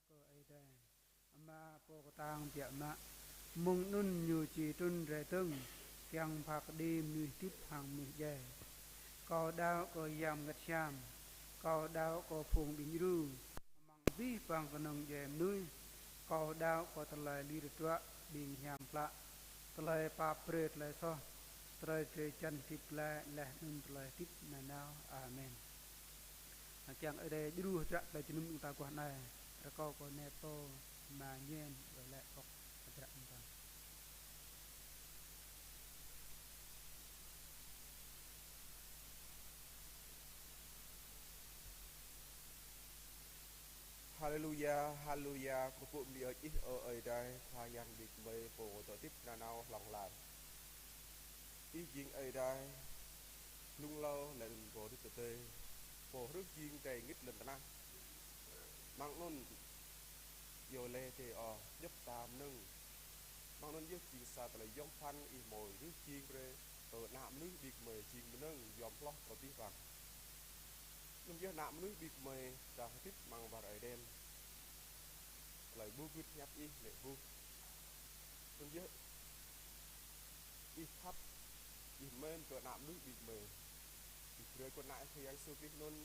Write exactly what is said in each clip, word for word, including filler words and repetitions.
Kơ Ơi Adai, Ama pô kơtang biă mă, mơ̆ng anŭn Ñu či trŭn rai dơ̆ng, kiăng pha kơđi mơnuih hơdip hăng mơnuih djai. Kâo đaŏ kơ Yang Bơngăt Hiam, kâo đaŏ kơ phung ƀing djru, amăng abih bang kơnơ̆ng djuai mơnuih, kâo đaŏ kơ tơlơi lir tơdruă ƀing hiam klă, tơlơi pap brơi tơlơi soh, tơlơi drơi jăn hơdip glaĭ laih anŭn tơlơi hơdip nanao. Amen. Kiăng Ơi Adai djru hơdră tơlơi jơnum ƀing ta guah anai, rơkâo kơ Nê Pô Ama Nhen wai lăi ôk hơdră ƀing ta. Haleluya, haleluya, kơkuh pơpŭ bơni hơơč Ih, ơ Ơi Adai, Khua Yang ƀing gơmơi, Pô dŏ hơdip nanao hlŏng lar. Ih jing Ơi Adai, blung hlâo laih anŭn pô rĭm tơdơi, Pô hrih jing rai ngĭt lŏn tơnah. Mơ̆ng anŭn yơh lĕ tơ ôh, djŏp mơta mơnơ̆ng. Mơ̆ng anŭn yơh jing sa tơlơi yom pơphan Ih hmâo hrih jing brơi kơ ană mơnuih ƀing gơmơi jing mơnơ̆ng yom hloh kơ abih bang. Anŭn yơh ană mơnuih ƀing gơmơi ta hơdip amăng war Êđen. Tơlơi ƀu gưt hiăp Ih lĕ ƀuh. Anŭn yơh Ih khăp, Ih mơ̆n kơ ană mơnuih ƀing gơmơi. Ih brơi kơ Ană Ih Khua Yang Yêsu Krist anŭn,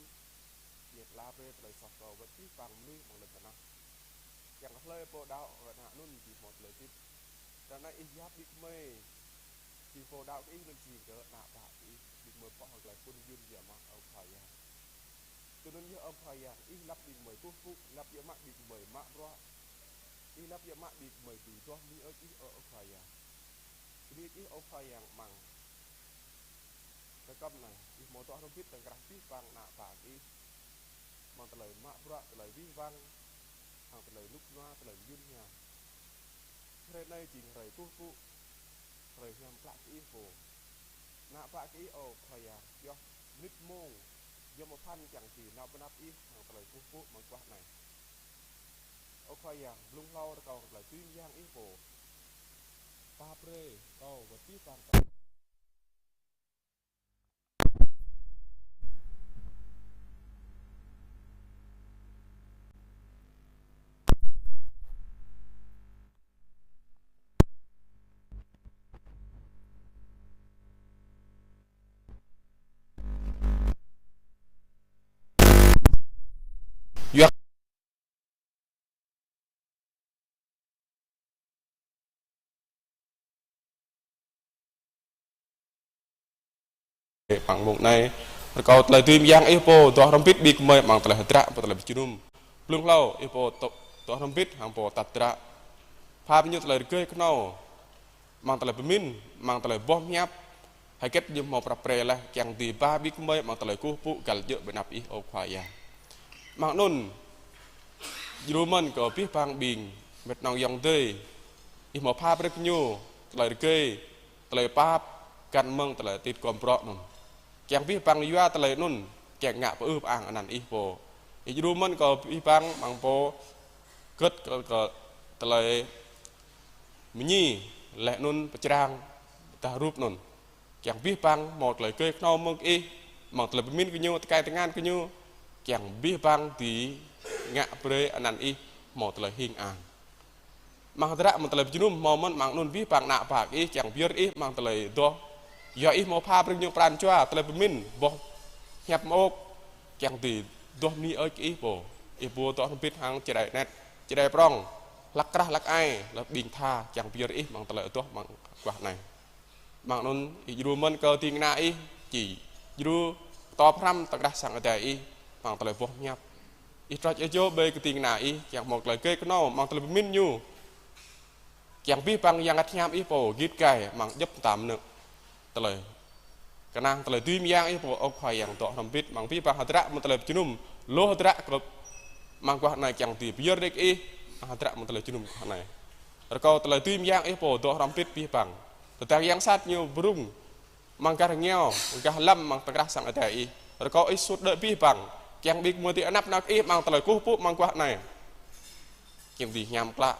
Ih pơala brơi tơlơi soh kơ wơ̆t abih bang mơnuih amăng lŏn tơnah. Kiăng kơ hlơi pô đaŏ kơ Ană anŭn či hmâo tơlơi hơdip. Ră anai Ih yap ƀing gơmơi, či pô đaŏ kơ Ih anŭn jing kơ ană bă kơ Ih, ƀing gơmơi pŏk hăng tơlơi phŭn yun biă mă, ơ Khua Yang. Tui anŭn yơh, ơ Khua Yang, Ih lăp ƀing gơmơi kơkuh pơpŭ, lăp biă mă ƀing gơmơi mă bruă. Ih lăp biă mă ƀing gơmơi dưi adoh bơni hơơč Ih, ơ, ơ Khua Yang. Bơni hơơč Ih, ơ Khua Yang, amăng hrơi kơm anai, Ih hmâo dŏ hrŏm hơbĭt tơ̆ng krah abih bang ană bă kơ Ih. Amăng tơlơi mă bruă, tơlơi abih bang, hăng tơlơi rơnŭk rơnua, tơlơi mơyun hiam. Hrơi anai jing hrơi kơkuh pơpŭ, hrơi hiam klă kơ Ih pô. Ană bă kơ Ih, ơ Khua Yang, pioh mơnit mông, yom pơphan kiăng dưi nao pơ anăp Ih hăng tơlơi kơkuh pơpŭ amăng guah anai. Ơ Khua Yang, blung hlâo rơkâo tơlơi dưi mơyang Ih pô. Pap brơi kâo wơ̆t abih bang ta. Yua Amăng mông anai, rơkâo tơlơi dưi mơyang Ih pô, dŏ hrŏm hơbĭt ƀing gơmơi amăng tơlơi hơdră, pơ tơlơi pơjơnum. Blung hlâo, Ih pô dŏ, dŏ hrŏm hơbĭt hăng pô tat hơdră. Pha pơñu tơlơi rơgơi kơnâo, amăng tơlơi pơmĭn, amăng tơlơi boh hiăp, hơget ñu hmâo prăp pre laih kiăng dưi ba ƀing gơmơi amăng tơlơi kơkuh pơpŭ găl djơ̆ ƀơi anăp Ih, ơ Khua Yang. Amăng anŭn, djru mơ̆n kơ abih bang ƀing mĕt nong ayŏng adơi, Ih hmâo pha brơi kơ ñu tơlơi rơgơi, tơlơi pap, găn mơ̆ng tơlơi tit gom bruă anŭn. Kiăng abih bang yua tơlơi anŭn, kiăng ngă pơư pơang anăn Ih pô. Ih djru mơ̆n kơ abih bang amăng pô gơ̆t kơ, kơ tơlơi mơñi, laih anŭn pơčrang, dah rup anŭn. Kiăng abih bang hmâo tơlơi rơgơi kơnâo mơ̆ng Ih, amăng tơlơi pơmĭn kơ ñu, tơkai tơngan kơ ñu, kiăng abih bang dưi ngă brơi anăn Ih hmâo tơlơi hing ang. Amăng hơdră, amăng tơlơi pơjơnum hmâo mơ̆n, amăng anŭn abih bang ană bă kơ Ih, kiăng pơyơr Ih amăng tơlơi adoh. Yua Ih hmâo pha brơi kơ ñu pran jua, tơlơi pơmĭn, boh hiăp mơ̆ ôk, kiăng dưi adoh bơni hơơč kơ Ih pô. Ih pô dŏ hrŏm hơbĭt hăng čơđai anet, čơđai prŏng, hlăk krah hlăk ai, laih ƀing tha, kiăng pơyơr Ih amăng tơlơi adoh amăng guah anai. Amăng anŭn, Ih djru mơ̆n kơ ding kơna Ih, či djru tŏp hrăm tơkrah sang Ơi Adai Ih, amăng tơlơi boh hiăp. Ih trôč ih čô ƀơi kơ ding kơna Ih, kiăng hmâo tơlơi rơgơi kơnâo, amăng tơlơi pơmĭn ñu. Kiăng abih bang Yang Bơngăt Hiam Ih pô, git gai, amăng djŏp mơta mơnơ̆ng. Tơlơi kơnang, tơlơi dưi mơyang Ih pô, ơ Khua Yang dŏ hrŏm hơbĭt, amăng abih bang hơdră, amăng tơlơi pơjơnum, lu hơdră kơ amăng guah anai kiăng dưi pơyơr đĭ kơ Ih, amăng hơdră, amăng tơlơi pơjơnum guah anai. Rơkâo tơlơi dưi mơyang Ih pô dŏ hrŏm hơbĭt abih bang. Tơdang yang sat ñu brŭng, amăng gah rơngiao, gah lăm, amăng tơkrah sang Ơi Adai Ih. Rơkâo Ih sut đơi abih bang. Kiăng ƀing gơmơi dưi anăp nao kơ Ih amăng tơlơi kơkuh pơpŭ amăng guah anai. Kiăng dưi hiam klă.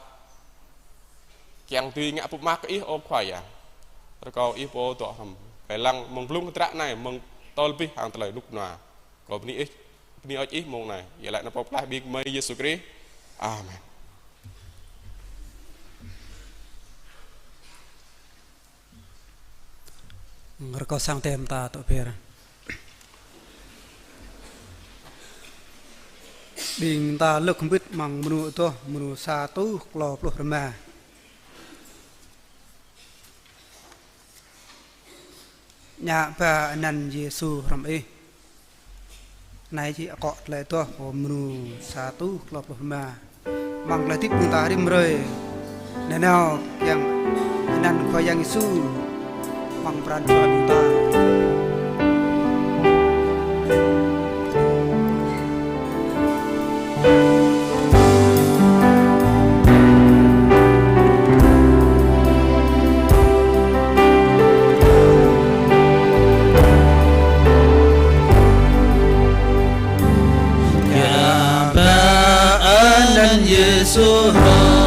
Kiăng dưi ngă pơmơak kơ Ih ơ Khua Yang. Rơkâo Ih pô dŏ hrŏm. Wai lăng mơ̆ng blung hơdră anai, mơ̆ng tơl abih hăng tơlơi rơnŭk rơnua. Kâo bơni Ih, bơni hơơč Ih mông anai. Yua laĭ anăn Pô Pơklaih ƀing gơmơi Yêsu Krist. Amen. Rơkâo sang tơm ta tŏ pơhiăp. Ƀing ta lơ̆k hơbĭt amăng mrô adoh, mrô sa rơtuh klâo pluh rơma. Djă ba anăn Yêsu hrŏm ih. Anai či akŏ tơlơi adoh pơ mrô sa rơtuh klâo pluh rơma. Amăng tơlơi hơdip ƀing ta rĭm hrơi. Nanao kiăng anăn Khua Yang Yêsu amăng pran jua ƀing ta. Djă ba anăn Yêsu hrŏm.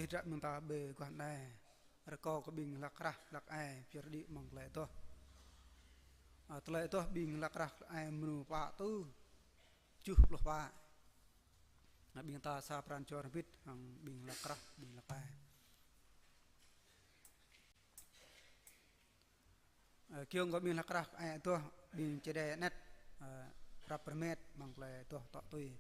Hơdră mơ̆ng ta ƀơi guah anai, rơkâo kơ ƀing hlăk krah hlăk ai pơyơr đĭ mơ̆ng tơlơi adoh. Ơ, tơlơi adoh ƀing hlăk krah hlăk ai mrô pă rơtuh tơjuh pluh pă. Anai ƀing ta sa pran jua rơbit hăng ƀing hlăk krah ƀing hlăk ai. Ơ, kiăng kơ ƀing hlăk krah ai adoh, ƀing čơđai anet, ơ, prăp rơmet mơ̆ng tơlơi adoh tŏ tui.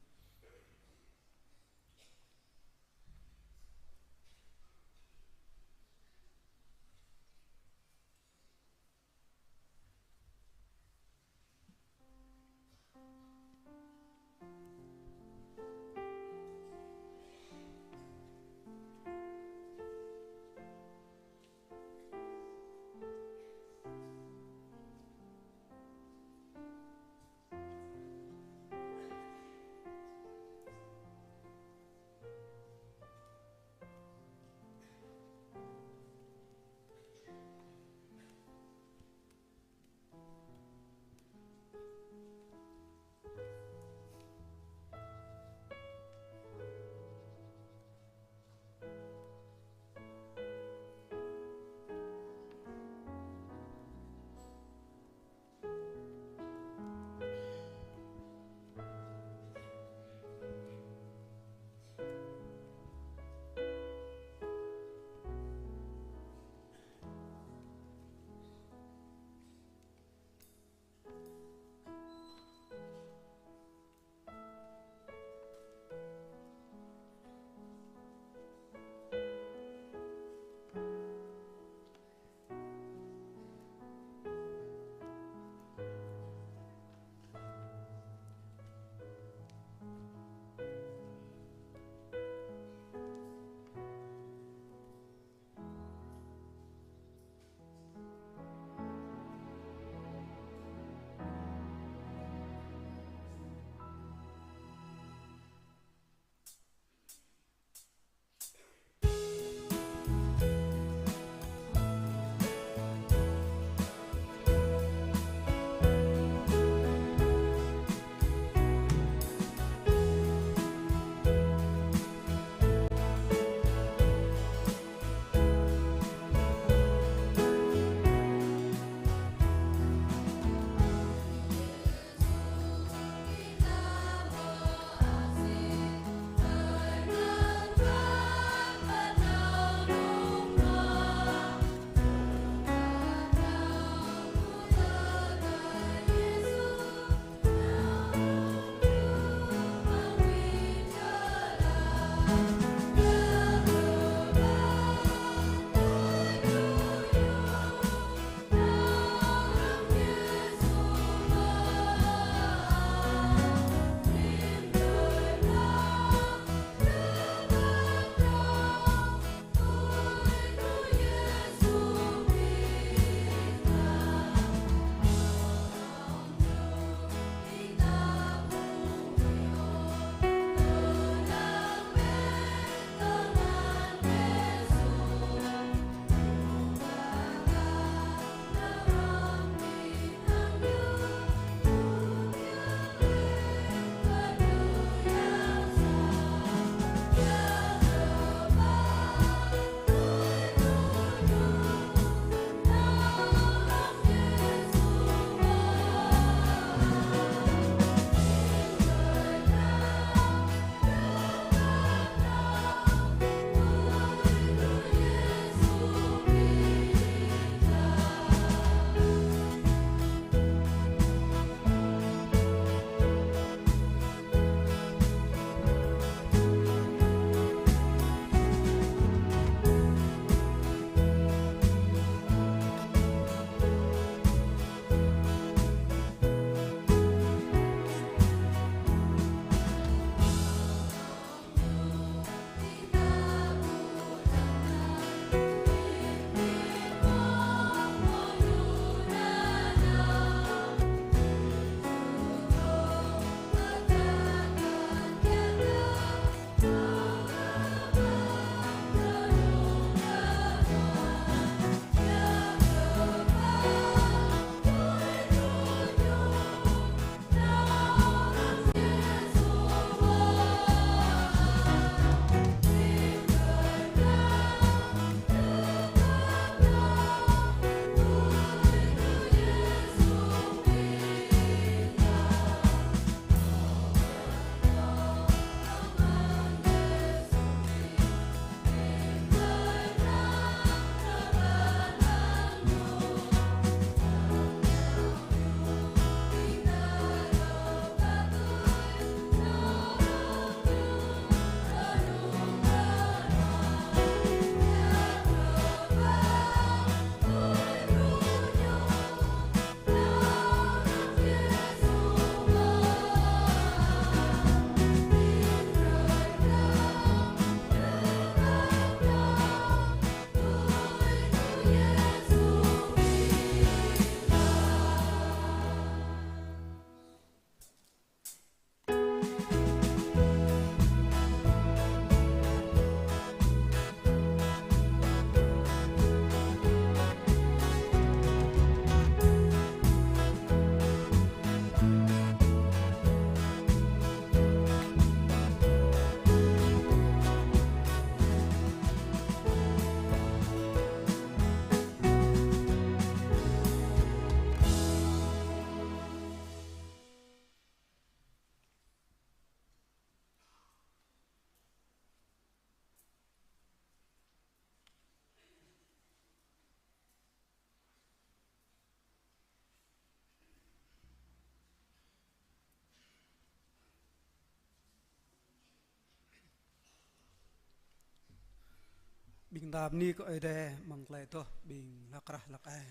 Đa bơni kơ Ơi Adai amăng tơlơi adoh ƀing hlăk rah hlăk ai.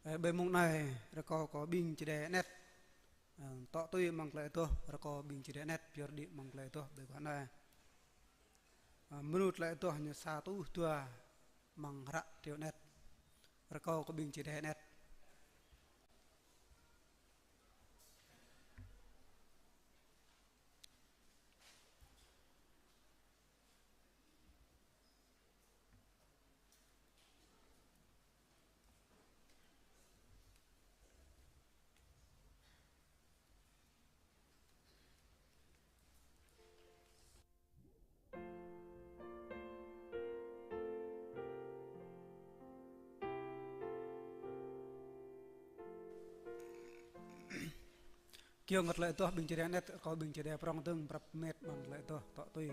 Ơ, ƀơi mông anai rơkâo kơ ƀing Jrai anet, ơ, tŏ tui amăng tơlơi adoh, rơkâo ƀing Jrai anet pioh đĭ amăng tơlơi adoh ƀơi guah anai. Ơ, mơnuih tơlơi adoh ñu sa rơtuh dua amăng hră triu anet. Rơkâo kơ ƀing Jrai anet. Kiăng kơ tơlơi adoh ƀing Jrai anet, kơ ƀing Jrai prŏng dơ̆ng prăp met amăng tơlơi adoh tŏ tui.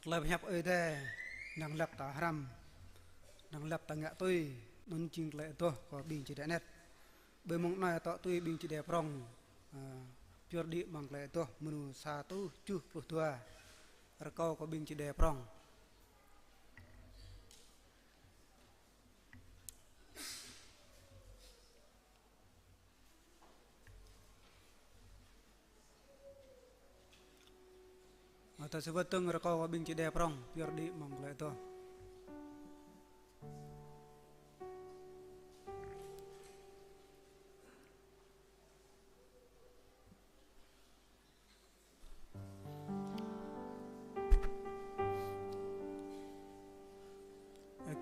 Tơlơi pơhiăp Ơi Adai, năng lăp ta hrăm, năng lăp ta ngă tui, anŭn jing tơlơi adoh kơ ƀing Jrai anet. Ƀơi mông anai tŏ tui ƀing Jrai prŏng, ơ, pioh đĭ amăng tơlơi adoh mơnuih sa rơtuh tơjuh pluh dua. Rơkâo kơ ƀing Jrai prŏng. Ta sa wơ̆t dơ̆ng rơkâo ƀing čơđai prŏng, pơyơr đĭ mơ̆ng tơlơi adoh.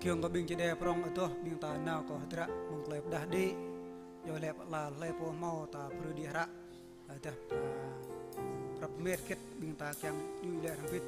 Kiăng kơ ƀing čơđai prŏng adoh, ƀing ta nao kơ hơdră mơ̆ng tơlơi pơdah đĭ, yua lĕ pơala hlơi pô hmâo ta brơi đĭ hră, hơdră ta prăp met kĕt ƀing ta kiăng djru lĕ hrŏm hơbĭt.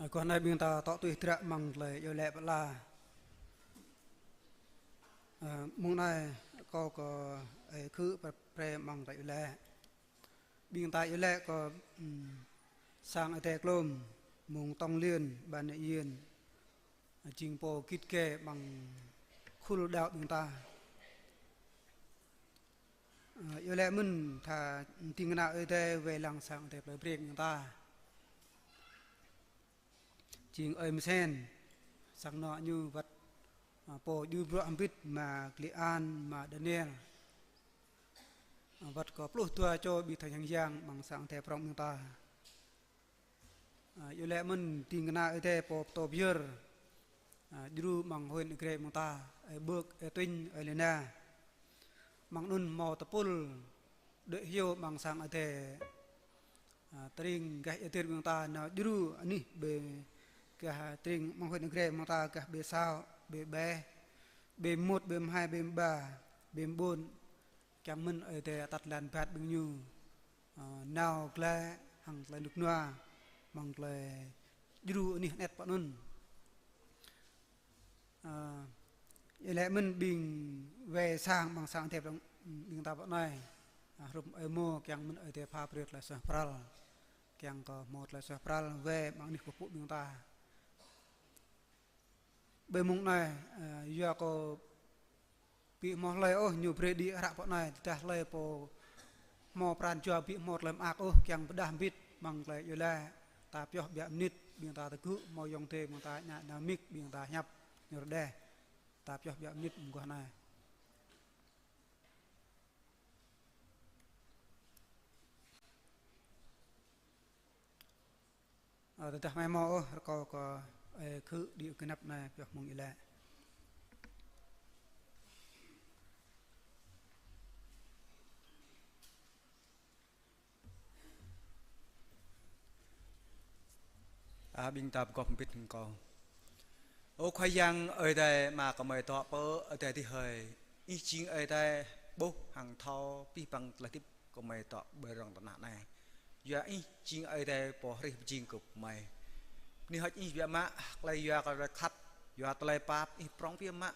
Ơ, guah anai ƀing ta tŏ tui hơdră amăng tơlơi iâu laĭ pơala. Ơ, mông anai kâo kơ, ơ, khư pre, pre amăng tơlơi iâu laĭ. Ƀing ta iâu laĭ kơ, ưm, sang Ơi Adai klôm, mông Tông Liên, Ban Nội Yên, jing pô git gai amăng khul đaŏ ƀing ta. Ơ, iâu laĭ mơ̆n tha ding kơna Ơi Adai wai lăng sang Ơi Adai plei Breng ƀing ta. Jing ơi Mơsen, sang anŏ ñu wơ̆t, ơ, pô djru bruă hơbĭt, ama Klê An, ama Daniel. Ơ, wơ̆t kơ pluh dua čô ƀing thầy hàng yang amăng sang Ơi Adai prŏng ƀing ta. Ơ, iâu laĭ mơ̆n ding kơna Ơi Adai pô pơtô pơyơr, ơ, djru amăng huyện Ia Grai ƀing ta, ơi Bơk, ơi Tuinh, ơi Lêna. Mơ̆ng anŭn hmâo tơpul đuaĭ hyu amăng sang Adai. A, tring gah ia Dir ƀing ta nao djru anih ƀơi gah tring amăng huyện Ia Grai ƀing ta gah ƀơi Sao, ƀơi Ƀeh, ƀơi Mŭt, ƀơi Mhai, ƀơi Ba, ƀơi Ƀôn. Kiăng mơ̆n Ơi Adai atăt lan bat ƀing ñu, a, nao glaĭ hăng tơlơi rơnŭk rơnua, amăng tơlơi djru anih anet pơ anŭn. A, yơh lĕ mơ̆n ƀing wai sang amăng sang Adai ƀing ta pơ anai. A, hrup ơi mô kiăng mơ̆n Ơi Adai pha brơi tơlơi suaih pral. Kiăng kơ hmâo tơlơi suaih pral wai amăng anih pơpŭ ƀing ta. Ƀơi mông anai, a, yua kơ ƀu hmâo hlơi ôh ñu brơi đĭ hră pơ anai, tơdah hlơi pô hmâo pran jua ƀu hmâo tơlơi mơak ôh, kiăng pơđah hơbĭt amăng tơlơi iâu laĭ. Ta pioh ƀiă mơnit, ƀing ta tơgŭ hmâo ayŏng adơi ƀing ta ñă nao mik, ƀing ta hiăp ñu rơđeh. Ta pioh ƀiă mơnit mơguah anai. Ơ, tơdah mơi hmâo ôh, rơkâo kơ ơi khư đĭ gơnăp anai pioh mơ̆ng iâu laĭ. A, ƀing ta pơgop hơbĭt hăng kâo. Ơ Khua Yang Ơi Adai, Ama gơmơi dŏ pơ adai adih hơi. Ih jing Ơi Adai ƀuh hăng thâo abih bang tơlơi hơdip gơmơi dŏ ƀơi rŏng tơnah anai. Yua Ih jing Ơi Adai pô hrih pơjing kơ gơmơi. Bơni hơơč Ih biă mă, tơlơi yua kơ tơlơi khăp, yua tơlơi pap Ih prŏng biă mă.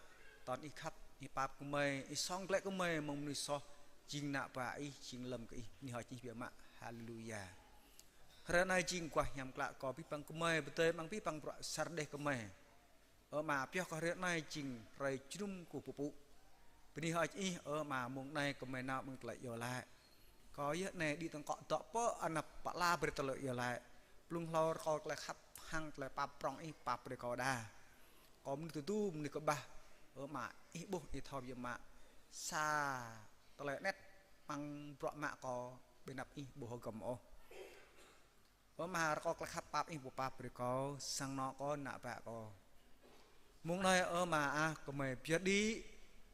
Tơl Ih khăp, Ih pap gơmơi, Ih song glaĭ gơmơi mơ̆ng mơnuih soh, jing ană bă Ih, jing lơ̆m kơ Ih. Bơni hơơč Ih biă mă. Haleluya. Hrơi anai jing guah hiam klă kơ abih bang gơmơi, pơdơi amăng abih bang bruă asar rơđeh gơmơi. Ơ Ama, pioh kơ hrơi anai jing hrơi jơnum kơkuh pơpŭ. Bơni hơơč Ih, ơ Ama, mông anai gơmơi nao amăng tơlơi iâu laĭ. Kâo yơh anai đĭ tơ̆ng akŏ dŏ pơ anăp pơala brơi tơlơi iâu laĭ. Blung hlâo rơkâo tơlơi khăp hăng tơlơi pap prŏng Ih pap brơi kâo đa. Kâo mơnuih tơdu, mơnuih kơƀah. Ơ Ama, Ih ƀuh, Ih thâo biă mă. Sa tơlơi anet amăng bruă mă kâo ƀơi anăp Ih ƀu hơgŏm ôh. Ơ Ama, rơkâo tơlơi khăp pap Ih pơpap brơi kâo, sang anŏ kâo, ană bă kâo. Mông anai, ơ Ama ah, gơmơi pioh đĭ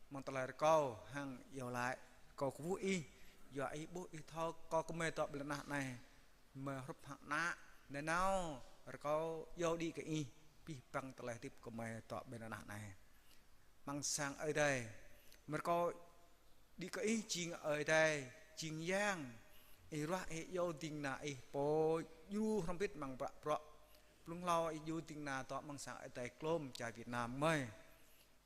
amăng tơlơi rơkâo hăng iâu laĭ, rơkâo kơkuh Ih, yua Ih ƀuh Ih thâo kơ gơmơi dŏ ƀơi lŏn tơnah anai. Gơmơi hrup hăng ană nanao, rơkâo iâu đĭ kơ Ih, abih bang tơlơi hơdip gơmơi dŏ ƀơi lŏn tơnah anai. Amăng sang Ơi Adai, gơmơi rơkâo đĭ kơ Ih jing Ơi Adai, jing Yang. Ih ruah, Ih iâu ding kơna Ih pô djru hrŏm hơbĭt amăng bruă bruă. Blung hlâo Ih djru ding kơna dŏ amăng sang Ơi Adai glông čar Việt Nam gơmơi.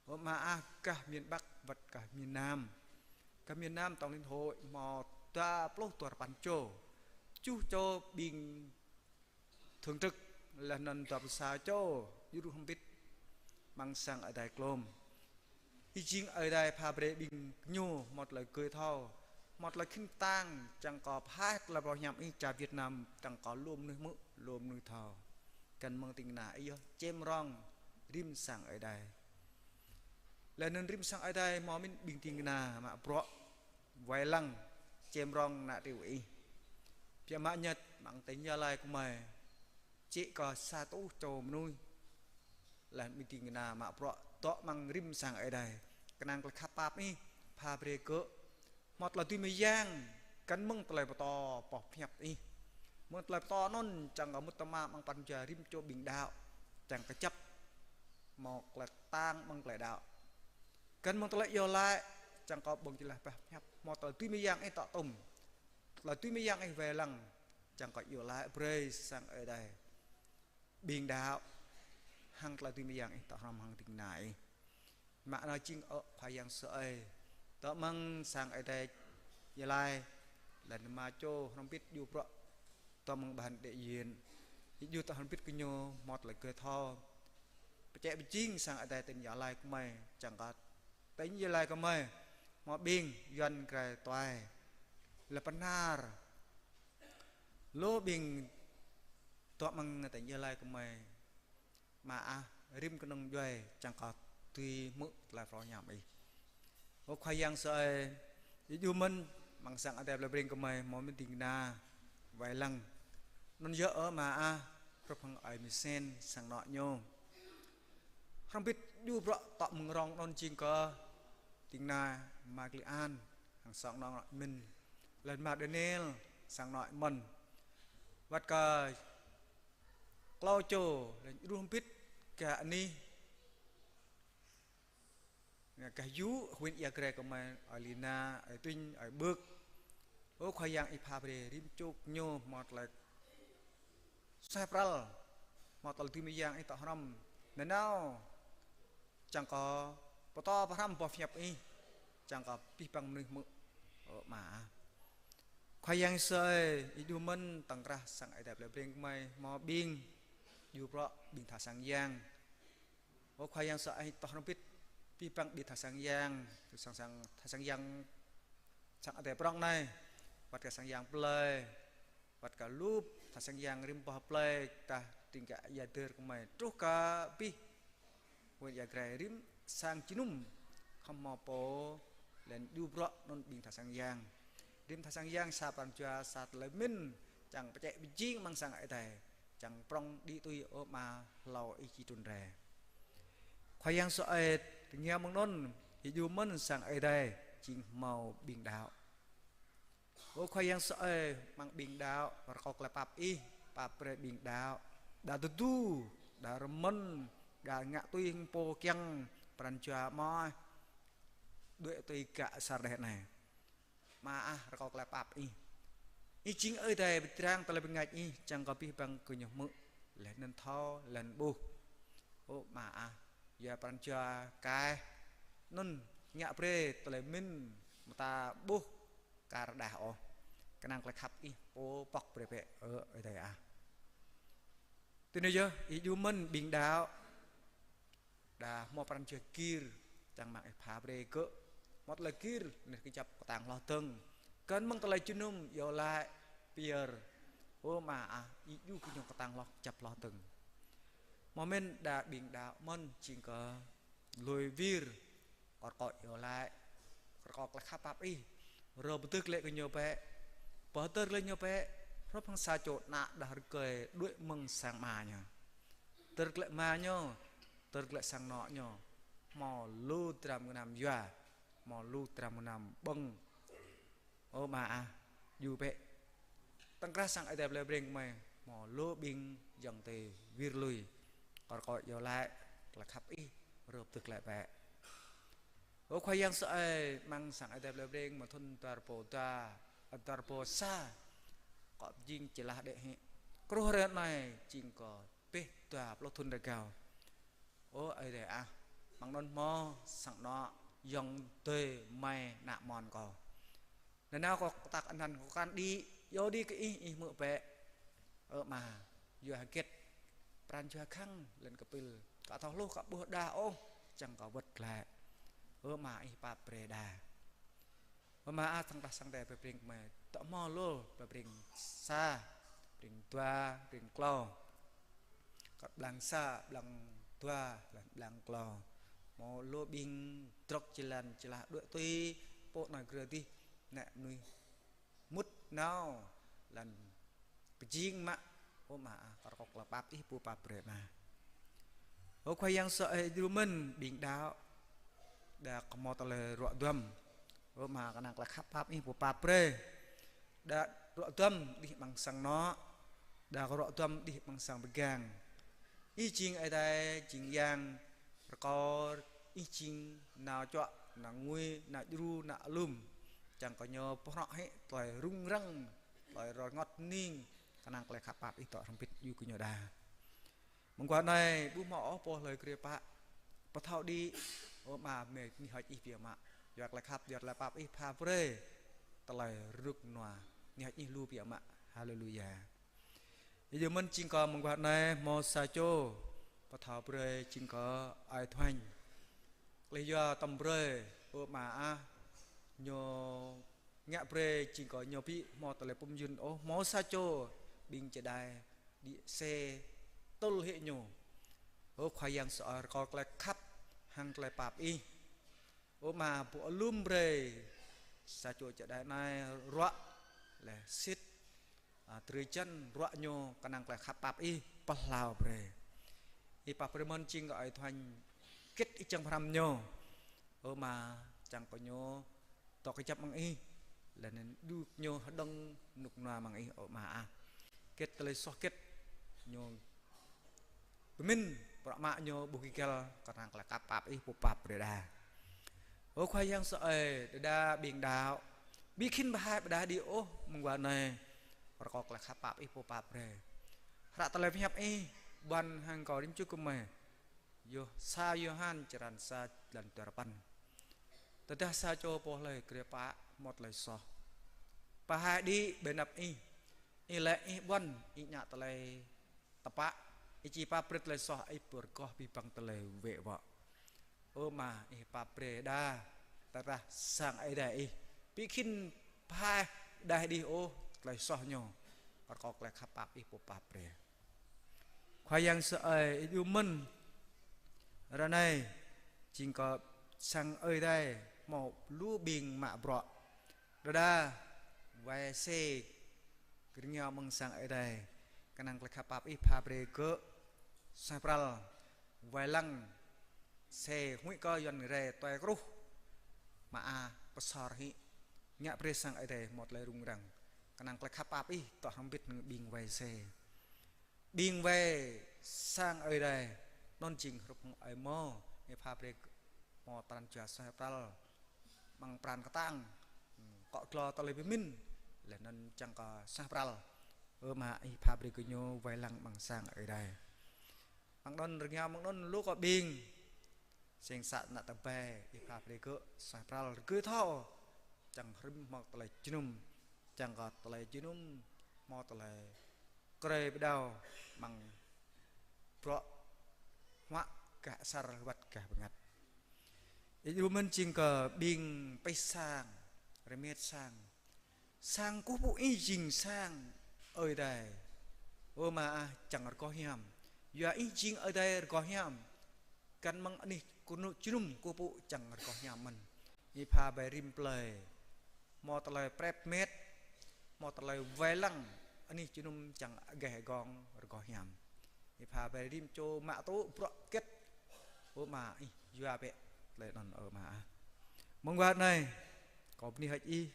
Ơ Ama ah, gah miền Bắc wơ̆t gah miền Nam. Gah miền Nam Tổng Liên Hội hmâo dua pluh dua rơpăn čô. Tơjuh čô ƀing thường trực, laih anŭn dua pluh sa čô djru hrŏm hơbĭt amăng sang Ơi Adai glông. Ih jing Ơi Adai pha brơi ƀing gơñu hmâo tơlơi gơi thâo, hmâo tơlơi khĭn kơtang, čang kơ pơhaih tơlơi phrâo hiam Ih čar Việt Nam, čang kơ lu mơnuih hmư̆, lu mơnuih thâo. Găn mơ̆ng ding kơna Ih yơh čem rŏng rĭm sang Ơi Adai. Laih anŭn rĭm sang Ơi Adai hmâo mĭn ƀing ding kơna mă bruă wai lăng čem rŏng ană triu Ih. Biă mă ñĕt amăng tỉnh Gia Lai gơmơi, čĭ kơ sa rơtuh čô mơnuih. Laih ƀing ding kơna mă bruă dŏ amăng rĭm sang Ơi Adai. Kơnang tơlơi khăp pap Ih pha brơi gơ̆ hmâo tơlơi dưi mơyang, găn mơ̆ng tơlơi pơtô boh pơhiăp Ih. Mơ̆ng tơlơi pơtô anŭn čang kơ mŭt tơma amăng pran jua rĭm čô ƀing đaŏ, čang kơ kơjăp hmâo tơlơi kơtang amăng tơlơi đaŏ. Găn mơ̆ng tơlơi iâu laĭ, čang kơ ƀơ̆ng jơlah bah pơhiăp, hmâo tơlơi dưi mơyang Ih dŏ tŭm. Tơlơi dưi mơyang Ih wai lăng, čang kơ iâu laĭ brơi sang Ơi Adai, ƀing đaŏ, hăng tơlơi dưi mơyang Ih dŏ hrŏm hăng ding kơna Ih. Mă nao jing ơ Khua Yang sơai, dŏ amăng sang Ơi Adai Gia Lai, laih anŭn rơma čô hrŏm hơbĭt djru bruă dŏ amăng ban đại diện. Ih djru dŏ hrŏm hơbĭt gơñu hmâo tơlơi gơi thâo pơčĕ pơjing sang Ơi Adai tỉnh Gia Lai gơmơi, čang kơ tỉnh Gia Lai gơmơi hmâo ƀing Yuan grai tuai, laih pơhnar lu ƀing dŏ amăng tỉnh Gia Lai gơmơi. Ama ah, rĭm kơnơ̆ng djuai, čang kơ dưi hmư̆ tơlơi phrâo hiam Ih. Ơ Khua Yang sơai, Ih djru mơ̆n amăng sang Ơi Adai Plei Breng gơmơi hmâo mĭn ding kơna wai lăng. Anŭn yơh ơ Ama ah, hrup hăng ơi Misen sang anŏ ñu. Hrŏm hơbĭt djru bruă dŏ mơ̆ng rŏng anŭn jing kơ ding kơna Ama Kli An, sang anŏ mĭn. Lĕ mă Daniel sang anŏ mơ̆n. Wăt kơ klâo čô, lĕ djru hơbĭt gah anih, gah yŭ, huyện Ia Grai gơmơi, ơi Lina, ơi Tuñ, ơi Bưk. Ơ Khua Yang, ih pha brơi rĭm čô gơñu hmâo tơlơi suaih pral, hmâo tơlơi dưi mơyang ih tŏ hrŏm nanao, čang kơ pơtô pơhrăm boh pơhiăp ih, čang kơ abih bang mơnuih hmư̆. Ơ Ama ah. Khua Yang Yêsu ơi, ih djru mơ̆n, tŏng krah sang Ơi Adai plei Breng gơmơi hmâo ƀing djru bruă, ƀing tha sang yang. Ơ Khua Yang Yêsu ơi, tŏ hrŏm hơbĭt abih bang ƀing tha sang yang, tha sang, sang, tha sang yang, sang Ơi Adai prŏng anai, wăt kơ sang yang plơi, wăt kơ lu tha sang yang rĭm boh plơi, tah tring gah Ia Dơr gơmơi truh kơ abih huyện Ia Grai, rĭm sang jơnum khŏm hmâo pô lĕ djru bruă anŭn ƀing tha sang yang. Rĭm tha sang yang sa pran jua, sa tơlơi mĭn, čang pơčĕ pơjing amăng sang Ơi Adai, čang prŏng đĭ tui. Ơ Ama, hlâo ih či trŭn rai. Khua Yang Yêsu ơi, tơngia mơ̆ng anŭn, ih djru mơ̆n sang Ơi Adai jing hmâo ƀing đaŏ. Ơ Khua Yang Yêsu ơi, amăng ƀing đaŏ, rơkâo tơlơi pap ih pap brơi ƀing đaŏ, đa tơdu, đa rơmơ̆n, đa ngă tui hăng pô kiăng, pran jua mơ̆ đuaĭ tui gah asar đeh anai. Ama ah, rơkâo tơlơi pap ih. Ih jing Ơi Adai pơdrăng tơlơi bơngač ih, čang kơ abih bang gơñu hmư̆, laih anŭn thâo, laih anŭn ƀuh. Ơ Ama ah, yua pran jua kaih anŭn ngă brơi tơlơi mĭn mơta ƀuh kar đah ôh. Kơnang tơlơi khăp ih pô pŏk brơi bĕ, ơ Ơi Adai ah. Tui anŭn yơh, ih djru mơ̆n ƀing đaŏ, đa hmâo pran jua gir, čang mơ̆ng ih pha brơi gơ̆ hmâo tơlơi gir, neh kơjăp kơtang hloh dơ̆ng. Găn mơ̆ng tơlơi jơnum iâu laĭ pơyơr. Ơ Ama ah, ih djru gơñu kơtang hloh kơjăp hloh dơ̆ng. Hmâo mĭn đa ƀing đaŏ mơ̆n jing kơ lui wir, kơ rơkâo iâu laĭ, kơ rơkâo tơlơi khăp pap ih rơ pơdơ̆k glaĭ kơ ñu bĕ, pơhơdơr glaĭ ñu bĕ, hrup hăng sa čô ană đah rơgơi đuaĭ mơ̆ng sang ama ñu. Hơdơr glaĭ ama ñu, hơdơr glaĭ sang anŏ ñu, hmâo lu dram gơnam yua, hmâo lu dram gơnam ƀơ̆ng. Ơ Ama ah, djru bĕ. Tŏng krah sang Ơi Adai plei Breng gơmơi, hmâo lu ƀing ayŏng adơi wir lui, kơ rơkâo iâu laĭ, tơlơi khăp ih rơ pơdơ̆k glaĭ bĕ. Ơ Khua Yang Yêsu ơi, amăng sang Ơi Adai plei Breng, mơ̆ng thŭn dua rơbâo dua, dua rơbâo sa, kơ jing čơlah đĕ hĭ. Truh hrơi anai jing kơ pĕh dua pluh thŭn rơgao. Ơ Ơi Adai ah, amăng anŭn hmâo sang anŏ ayŏng adơi amai ană mon kâo. Nanao kâo kơtăk anăn kâo kăn đĭ, yua đĭ kơ ih, ih hmư̆ bĕ. Ơ Ama, yua hơget pran jua khăng lŏn kơpĭl, ka thâo hluh ka ƀuh đa ôh, čang kâo wơ̆t glaĭ. Ơ Ama, ih pap brơi đa. Ơ Ama ah, tŏng krah sang Ơi Adai plei Breng gơmơi, tŏ hmâo lu plei Breng sa, Breng dua, Breng klâo. Kơ blang sa, blang dua, laih blang klâo. Hmâo lu ƀing drŏk jơlan čơlah đuaĭ tui pô anai grơ dih, ană mơnuih mŭt nao lŏn pơjing mă. Ơ Ama ah, kơ rơkâo tơlơi pap ih pô pap brơi mă. Ơ Khua Yang Yêsu ơi, djru mơ̆n ƀing đaŏ, đa kơ hmâo tơlơi ruă duăm. Ơ Ama, kơnang tơlơi khăp pap ih pô pap brơi. Đa ruă duăm đih amăng sang anŏ, đa kơ ruă duăm đih amăng sang pơgang. Ih jing Ơi Adai, jing Yang, rơkâo ih jing nao čuă, nao ngui, nao djru, nao alum, čang kơ ñu pơhrŏ hĭ tơlơi rŭng răng, tơlơi rơngot hơning, kơnang tơlơi khăp pap ih tŏ hrŏm hơbĭt djru kơ ñu đa. Mơguah anai ƀu hmâo ôh pô hlơi grê pă, pơthâo đĭ. Ơ Ama, mơi anih hơ̆č ih biă mă, yua tơlơi khăp, yua tơlơi pap ih pha brơi tơlơi rơnŭk rơnua, anih hơ̆č ih lu biă mă. Haleluya. Ih djru mơ̆n jing kơ mơguah anai hmâo sa čô pơthâo brơi jing kơ Ơi Thuanh. Laih yua tơm brơi, ơ Ama ah, ñu ngă brơi jing kơ ñu ƀu hmâo tơlơi pơmơyŭn ôh, hmâo sa čô ƀing čơđai đĭ xe tŭl hĭ ñu. Ơ Khua Yang Yêsu ơi, rơkâo tơlơi khăp hăng tơlơi pap ih. Ơ Ama, ƀu alum brơi sa čô čơđai anai ruă laih sĭt, a, drơi jăn ruă ñu, kơnang tơlơi khăp pap ih pơhlao brơi. Ih pap brơi mơ̆n jing kơ Ơi Thuanh, hơget ih čang pơhrăm ñu. Ơ Ama, čang kơ ñu dŏ kơjăp mơ̆ng Ih, laih anŭn djru ñu hơđong rơnŭk rơnua mơ̆ng Ih, ơ Ama ah. Hơget tơlơi soh hơget ñu pơmĭn, bruă mă ñu ƀu gĭt găl, kơnang tơlơi khăp pap Ih pô pap brơi đa. Ơ Khua Yang sơai, đơđa ƀing đaŏ, ƀu khĭn pơhaih pơđaih đĭ ôh mơguah anai, rơkâo tơlơi khăp pap Ih pô pap brơi. Hră tơlơi pơhiăp Ih ƀuăn hăng kâo rĭm čô gơmơi, Yôh-, sa Yôhan črăn sa, jơlan duarơpăn: Tơdah sa čô pô hlơi grê pă hmâo tơlơi soh, pơhaih đĭ ƀơi anăp Ih, Ih laĭ Ih ƀuăn, Ih ngă tơlơi tơpă, Ih či pap brơi tơlơi soh Ih pơrơgoh abih bang tơlơi wĕ wŏ. Ơ Ama, Ih pap brơi đa, tơdah sang Ơi Adai Ih ƀu khĭn pơhaih pơđaih đĭ ôh tơlơi soh ñu, rơkâo tơlơi khăp pap Ih pô pap brơi. Khua Yang sơai, Ih djru mơ̆n. Ră anai, jing kơ sang Ơi Adai hmâo lu ƀing mă bruă. Đơđa wai se rơngiao amăng sang Ơi Adai, kơnang tơlơi khăp pap Ih pha brơi gơ̆ suaih pral, wai lăng se huĭ kơ Yuan rai tuai kruh, Ama ah pơsor hĭ, ngă brơi sang Ơi Adai hmâo tơlơi rŭng răng, kơnang tơlơi khăp pap Ih dŏ hrŏm hơbĭt hăng ƀing wai se. Ƀing wai sang Ơi Adai, anŭn jing hrup hăng ơi mơ̆, Ih pha brơi hmâo pran jua suaih pral, amăng pran kơtang, akŏ glô tơlơi pơmĭn, laih anŭn čang kơ suaih pral. Ơ Ama, Ih pha brơi gơñu wai lăng amăng sang Ơi Adai. Amăng anŭn rơngiao amăng anŭn lu kơ ƀing sing să ană tơbai, Ih pha brơi gơ̆ suaih pral rơgơi thâo, čang rĭm hmâo tơlơi jơnum, čang kơ tơlơi jơnum hmâo tơlơi krơi pơđao amăng bruă huă gah asar wơ̆t gah bơngăt. Ih djru mơ̆n jing kơ ƀing pih sang, rơmet sang. Sang kơkuh pơpŭ Ih jing sang Ơi Adai. Ơ Ama ah, čang rơgoh hiam. Yua Ih jing Ơi Adai rơgoh hiam, găn mơ̆ng anih kơnuk jơnum kơkuh pơpŭ čang rơgoh hiam mơ̆n. Ih pha brơi rĭm plơi hmâo tơlơi prep met, hmâo tơlơi wai lăng, anih jơnum čang agaih agong rơgoh hiam. Ih pha brơi rĭm čô mă tŭ bruă hơget, ơ Ama, Ih yua bĕ tơlơi anŭn, ơ Ama ah. Mơguah anai, kâo bơni hơơč Ih,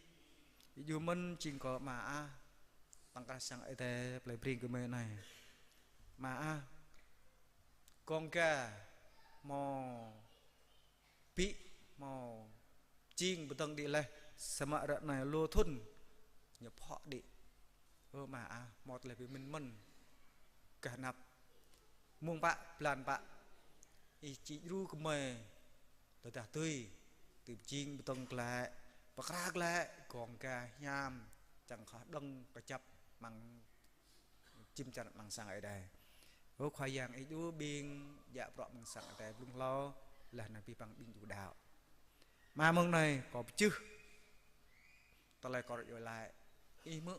Ih djru mơ̆n jing kơ Ama ah, tŏng krah sang Ơi Adai plei Breng gơmơi anai. Ama ah, gong ga hmâo ƀĭ, hmâo jing pơdơ̆ng đĭ laih, samơ̆ ră anai lu thŭn ñu pơhŏ đĭ. Ơ Ama ah, hmâo tơlơi pơmĭn mơ̆n gah anăp, mông pă, blan pă, Ih či djru gơmơi tơdah tui, tui pơjing pơdơ̆ng glaĭ, pơkra glaĭ, gong ga hiam, čang kơ hơđong kơjăp amăng jim čar amăng sang Ơi Adai. Ơ Khua Yang, Ih djru ƀing djă bruă amăng sang Ơi Adai blung hlâo, laih anŭn abih bang ƀing djru đaŏ. Ama, mông anai kâo pơčeh tơlơi kâo iâu laĭ, Ih hmư̆,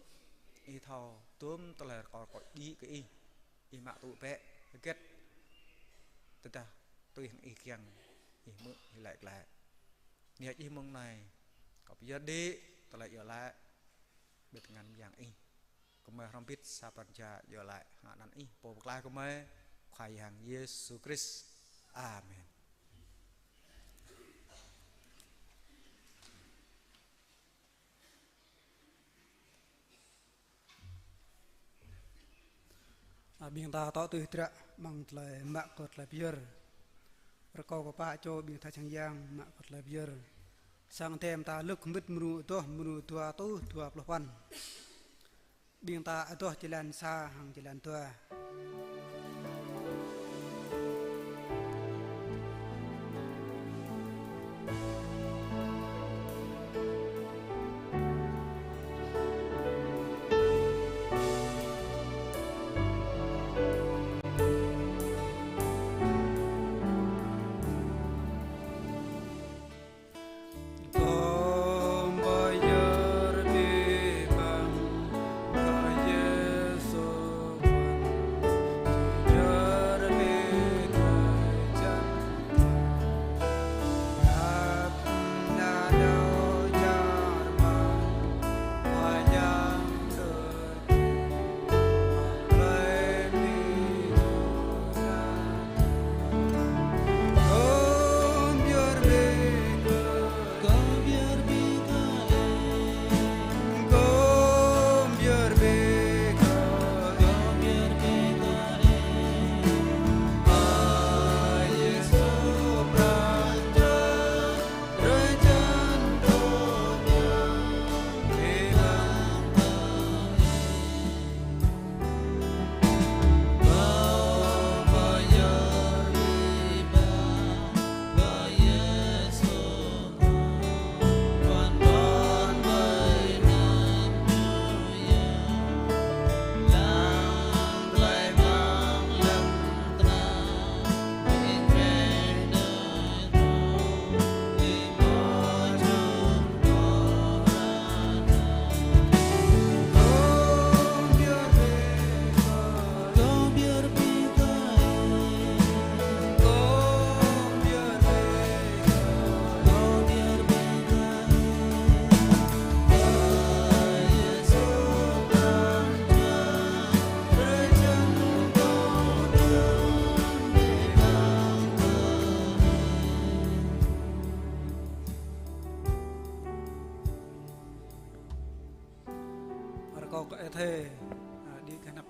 Ih thâo, tơm tơlơi kâo, kâo đĭ kơ Ih, Ih mă tŭ bĕ, hơget tơdah tui hăng Ih kiăng, Ih hmư̆, Ih laĭ glaĭ. Bơni hơơč Ih mông anai, kâo pơyơr đĭ tơlơi iâu laĭ ƀơi tơngan mơyang Ih. Gơmơi hrŏm hơbĭt sa pran jua iâu laĭ hăng anăn Ih, Pô Pơklaih gơmơi, Khua Yang Yêsu Krist. Amen. Ơ ƀing ta tŏ tui hơdră amăng tơlơi mă kơ tơlơi pơyơr. Rơkâo kơ pă čô ƀing ta čang yang mă kơ tơlơi pơyơr. Sang Ơi Adai ta Luk hơbĭt mrô adoh, mrô dua rơtuh dua pluh păn. Ƀing ta adoh jơlan sa hăng jơlan dua.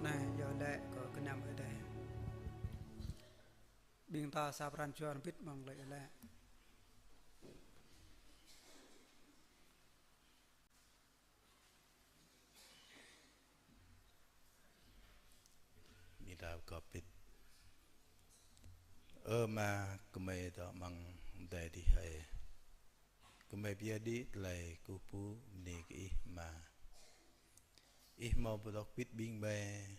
Anai, iâu laĭ kơ gơnam Ơi Adai. Ƀing ta sa pran jua hơbĭt mơ̆ng glaĭ iâu laĭ. Ƀing ta pơgop hơbĭt. Ơ Ama, gơmơi dŏ amăng adai adih hơi. Gơmơi pơyơr đĭ tơlơi kơkuh pơpŭ bơni kơ Ih Ama. Ih hmâo pơdŏk hơbĭt ƀing gơmơi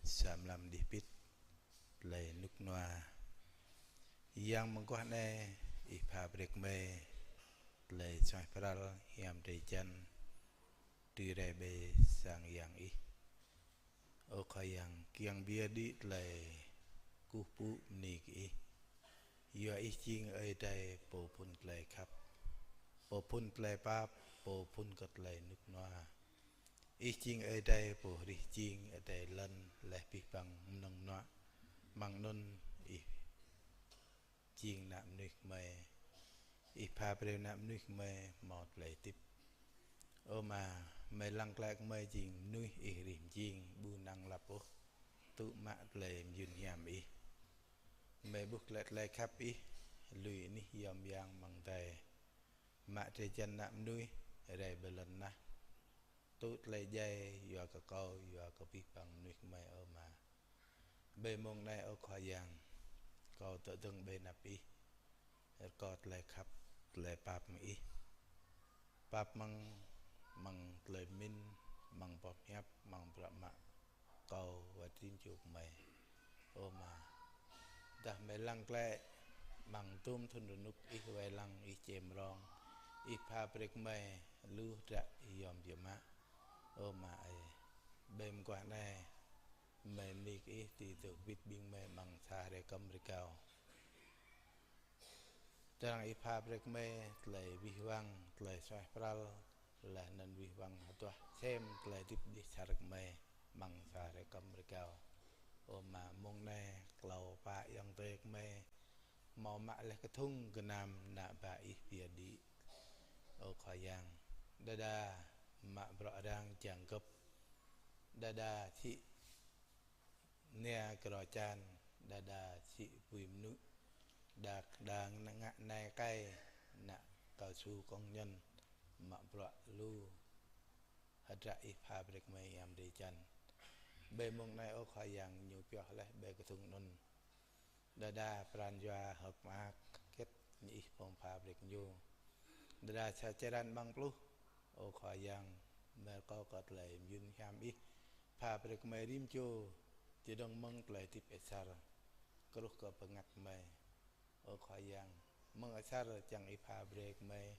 sa mlam đih hơbĭt tơlơi rơnŭk rơnua. Yang mơguah anai, Ih pha brơi kơ gơmơi tơlơi suaih pral hiam drơi jăn, tui rai ƀơi sang Yang Ih. Ơ Khua Yang, kiăng pơyơr đĭ tơlơi kơkuh pơpŭ bơni kơ Ih. Yua Ih jing Ơi Adai pô phŭn tơlơi khăp, pô phŭn tơlơi pap, pô phŭn kơ tơlơi rơnŭk rơnua. Ih jing Ơi Adai pô hrih jing adai lŏn laih abih bang mơnơ̆ng mơnuă. Amăng anŭn Ih jing ană mơnuih gơmơi. Ih pha brơi ană mơnuih gơmơi hmâo tơlơi hơdip. Ơ Ama, gơmơi lăng glaĭ gơmơi jing mơnuih Ih hrih mơjing, ƀu năng lăp ôh, tŭ mă tơlơi mơyŭn hiam Ih. Gơmơi ƀuh glaĭ tơlơi khăp Ih, lui anih yom yang amăng adai. Mă drơi jăn ană mơnuih rai ƀơi lŏn tơnah. Tŭ tơlơi djai yua kơ kâo, yua kơ abih bang mơnuih gơmơi, ơ Ama. Ƀơi mông anai, ơ Khua Yang, kâo dŏ dơ̆ng ƀơi anăp Ih, rơkâo tơlơi khăp, tơlơi pap mơ̆ng Ih. Pap mơ̆ng, mơ̆ng tơlơi pơmĭn, mơ̆ng boh pơhiăp, mơ̆ng bruă mă kâo wơ̆t rĭm čô gơmơi. Ơ Ama, tơdah gơmơi lăng glaĭ amăng dôm thŭn rơnŭk Ih wai lăng, Ih čem rong, Ih pha brơi kơ gơmơi lu hơdră yom biă mă. Ơ Ama ơi, ƀơi mơguah anai, gơmơi bơni kơ Ih dưi dŏ hơbĭt ƀing gơmơi amăng sa hrơi kơm rơgao. Tơdang Ih pha brơi kơ gơmơi tơlơi abih bang, tơlơi suaih pral, laih anŭn abih bang hơduah sem tơlơi hơdip đih čar gơmơi amăng sa hrơi kơm rơgao. Ơ Ama, mông anai klâo pă ayŏng adơi gơmơi hmâo mă laih kơthŭng gơnam ană bă Ih pơyơr đĭ. Ơ Khua Yang, đơđa mă bruă arăng čang gơ̆p, đơđa sĭ nia kro čan, đơđa sĭ apui mơnŭ, đa, đa ngă nai kai, ană kơsu kông ñăn, mă bruă lu hơdră Ih pha brơi kơ gơmơi hiam drơi jăn. Ƀơi mông anai, ơ Khua Yang, ñu pioh laih ƀơi kơthŭng anŭn. Đơđa pran jua hơ̆k mơak khăt ñu Ih pơm pha brơi kơ ñu. Đơđa sa črăn amăng pluh, ơ Khua Yang, gơmơi rơkâo kơ tơlơi mơyŭn hiam Ih pha brơi kơ gơmơi rĭm čô, čơdơ̆ng mơ̆ng tơlơi hơdip asar, truh kơ bơngăt gơmơi. Ơ Khua Yang, mơ̆ng asar čang Ih pha brơi kơ gơmơi,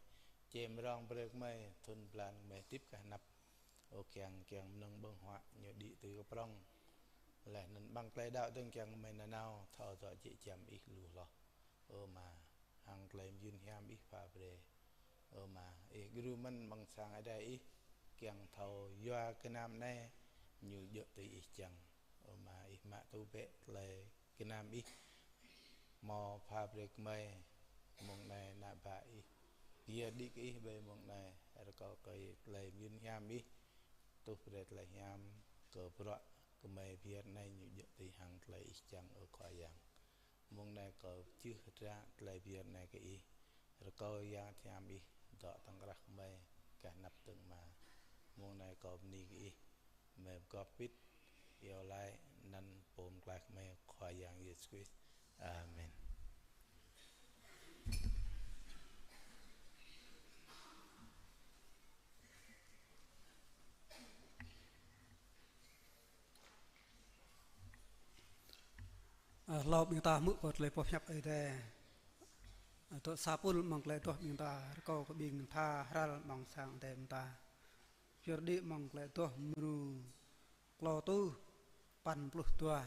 čem rong brơi kơ gơmơi, thŭn blan gơmơi hơdip kơ hơnăp. Ơ kiăng, kiăng mơnơ̆ng ƀơ̆ng huă ñu đĭ tui kơ prŏng. Laih anŭn amăng tơlơi đaŏ dơ̆ng kiăng gơmơi nanao thâo dŏ jĕ giăm Ih lu hloh. Ơ Ama, hăng tơlơi mơyŭn hiam Ih pha brơi. Ơ Ama, Ih gru mơ̆n amăng sang adai Ih, kiăng thâo yua gơnam anai ñu djơ̆ tui Ih čang. Ơ Ama, Ih mă tŭ bĕ tơlơi gơnam Ih hmâo pha brơi kơ gơmơi mông anai, ană bă Ih pơyơr đĭ kơ Ih ƀơi mông anai, rơkâo kơ tơlơi mơyŭn hiam Ih tuh brơi tơlơi hiam kơ bruă gơmơi pơyơr anai ñu djơ̆ tui hăng tơlơi Ih čang, ơ Khua Yang. Mông anai kâo čih hơdră tơlơi pơyơr anai kơ Ih, rơkâo Yang Bơngăt Hiam Ih dŏ tŏng krah gơmơi gah anăp dơ̆ng mơ̆n. Mông anai kâo bơni kơ Ih, gơmơi pơgop hơbĭt iâu laĭ anăn Pô Pơklaih gơmơi Khua Yang Yêsu Krist. Amen. Ơ, hlâo ƀing ta hmư̆ kơ tơlơi pơhiăp Ơi Adai. Ơ, tŏ sa pul amăng tơlơi adoh ƀing ta, rơkâo kơ ƀing tha hral amăng sang Ơi Adai ƀing ta. Pơyơr đĭ amăng tơlơi adoh mrô klâo rơtuh păn pluh dua.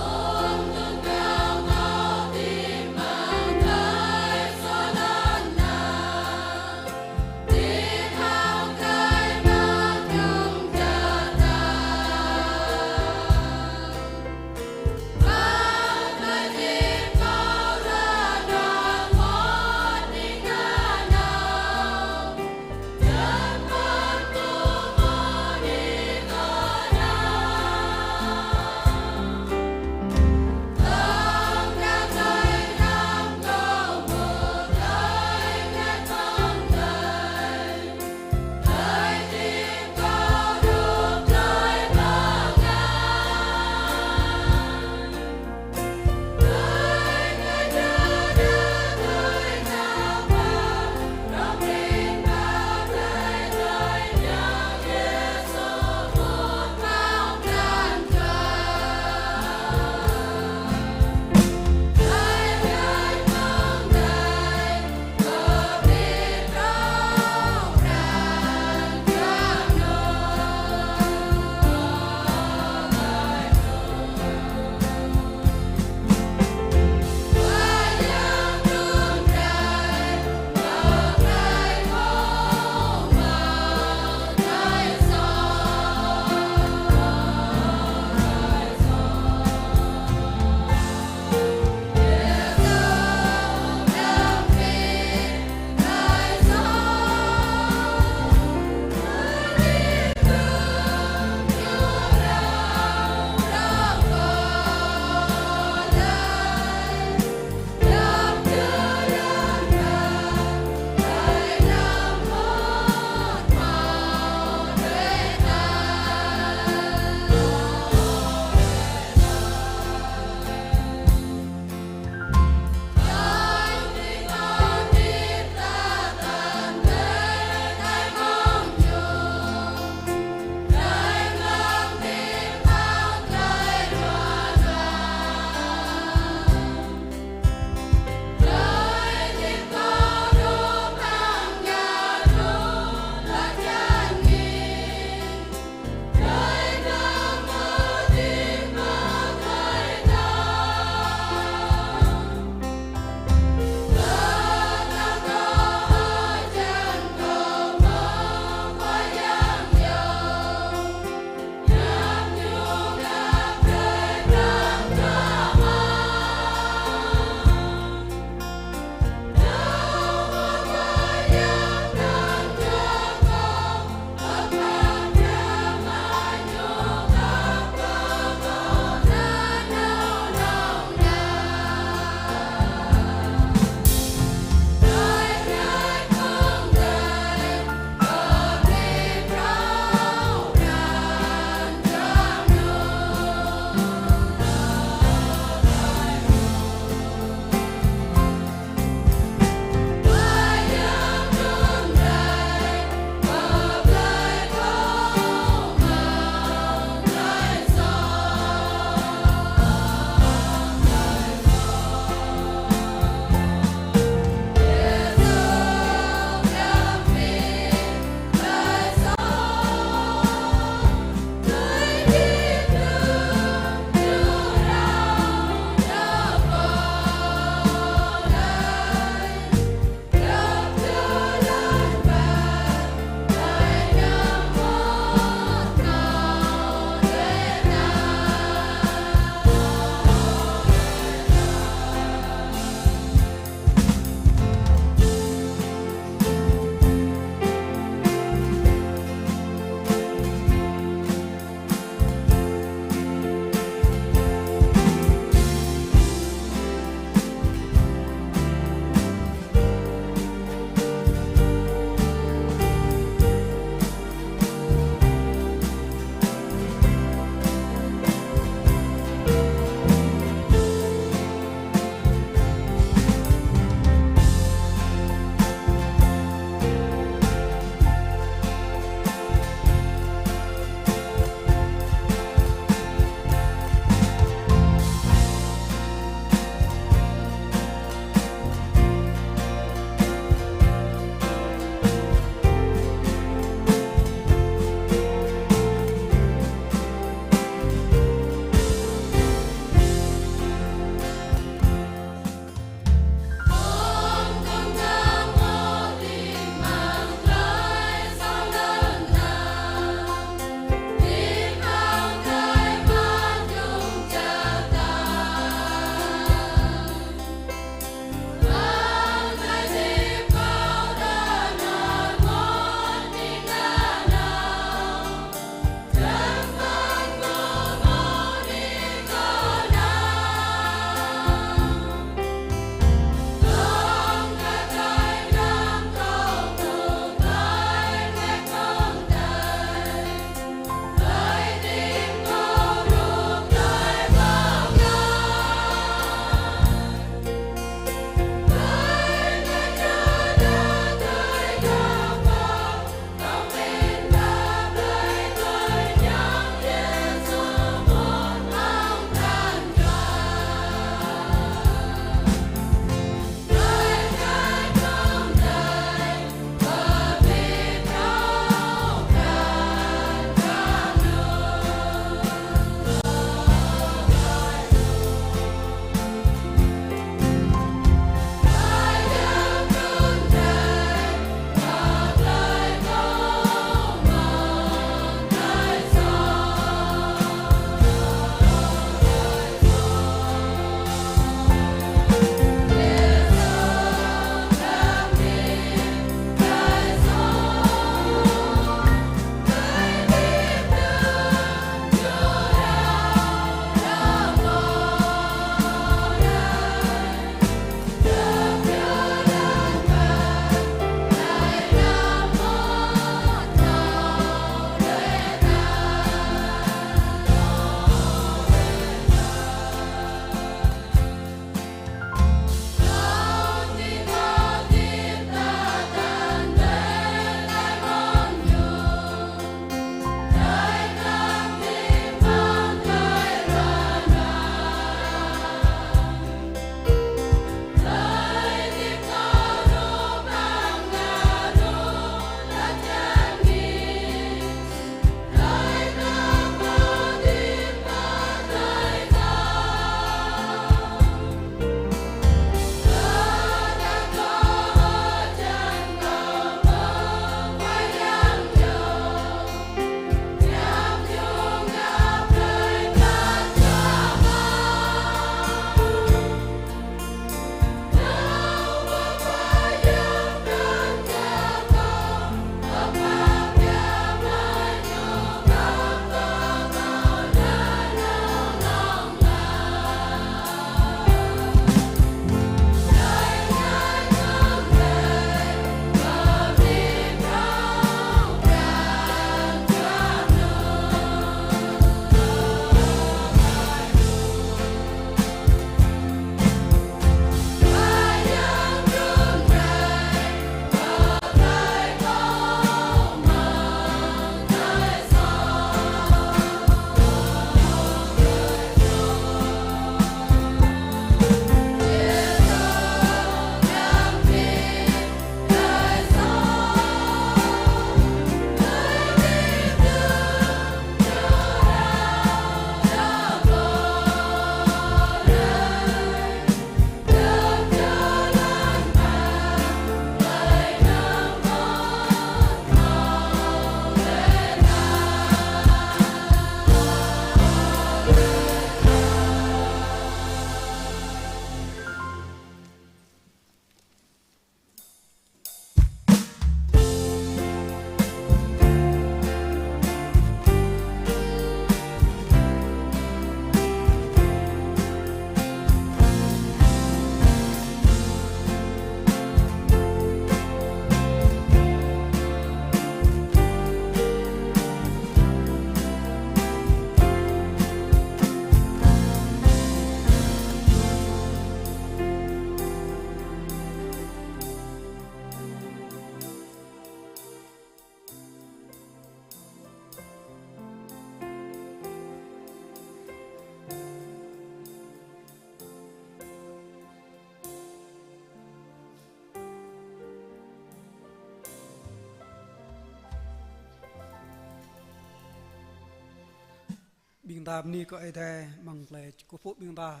Ƀing ta bơni kơ Ơi Adai amăng tơlơi kơkuh pơpŭ ƀing ta.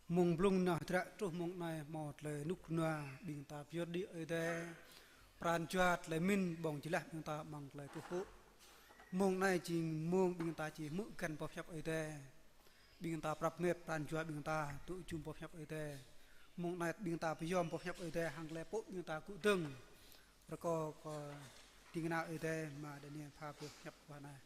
Mơ̆ng blung nao hơdră truh mơ̆ng anai hmâo tơlơi rơnŭk rơnua, ƀing ta pơyơr đĭ Ơi Adai. Pran jua tơlơi mĭn ƀơ̆ng jơlah ƀing ta amăng tơlơi kơkuh pơpŭ. Mơ̆ng anai jing mơ̆ng ƀing ta či hmư̆ găn boh hiăp Ơi Adai. Ƀing ta prăp met pran jua ƀing ta tŭ jum boh hiăp Ơi Adai. Mơ̆ng anai ƀing ta pơyom boh hiăp Ơi Adai hăng tơlơi pơpŭ ƀing ta gŭ dơ̆ng. Rơkâo kơ ding kơna Ơi Adai mă Daniel pha boh hiăp guah anai.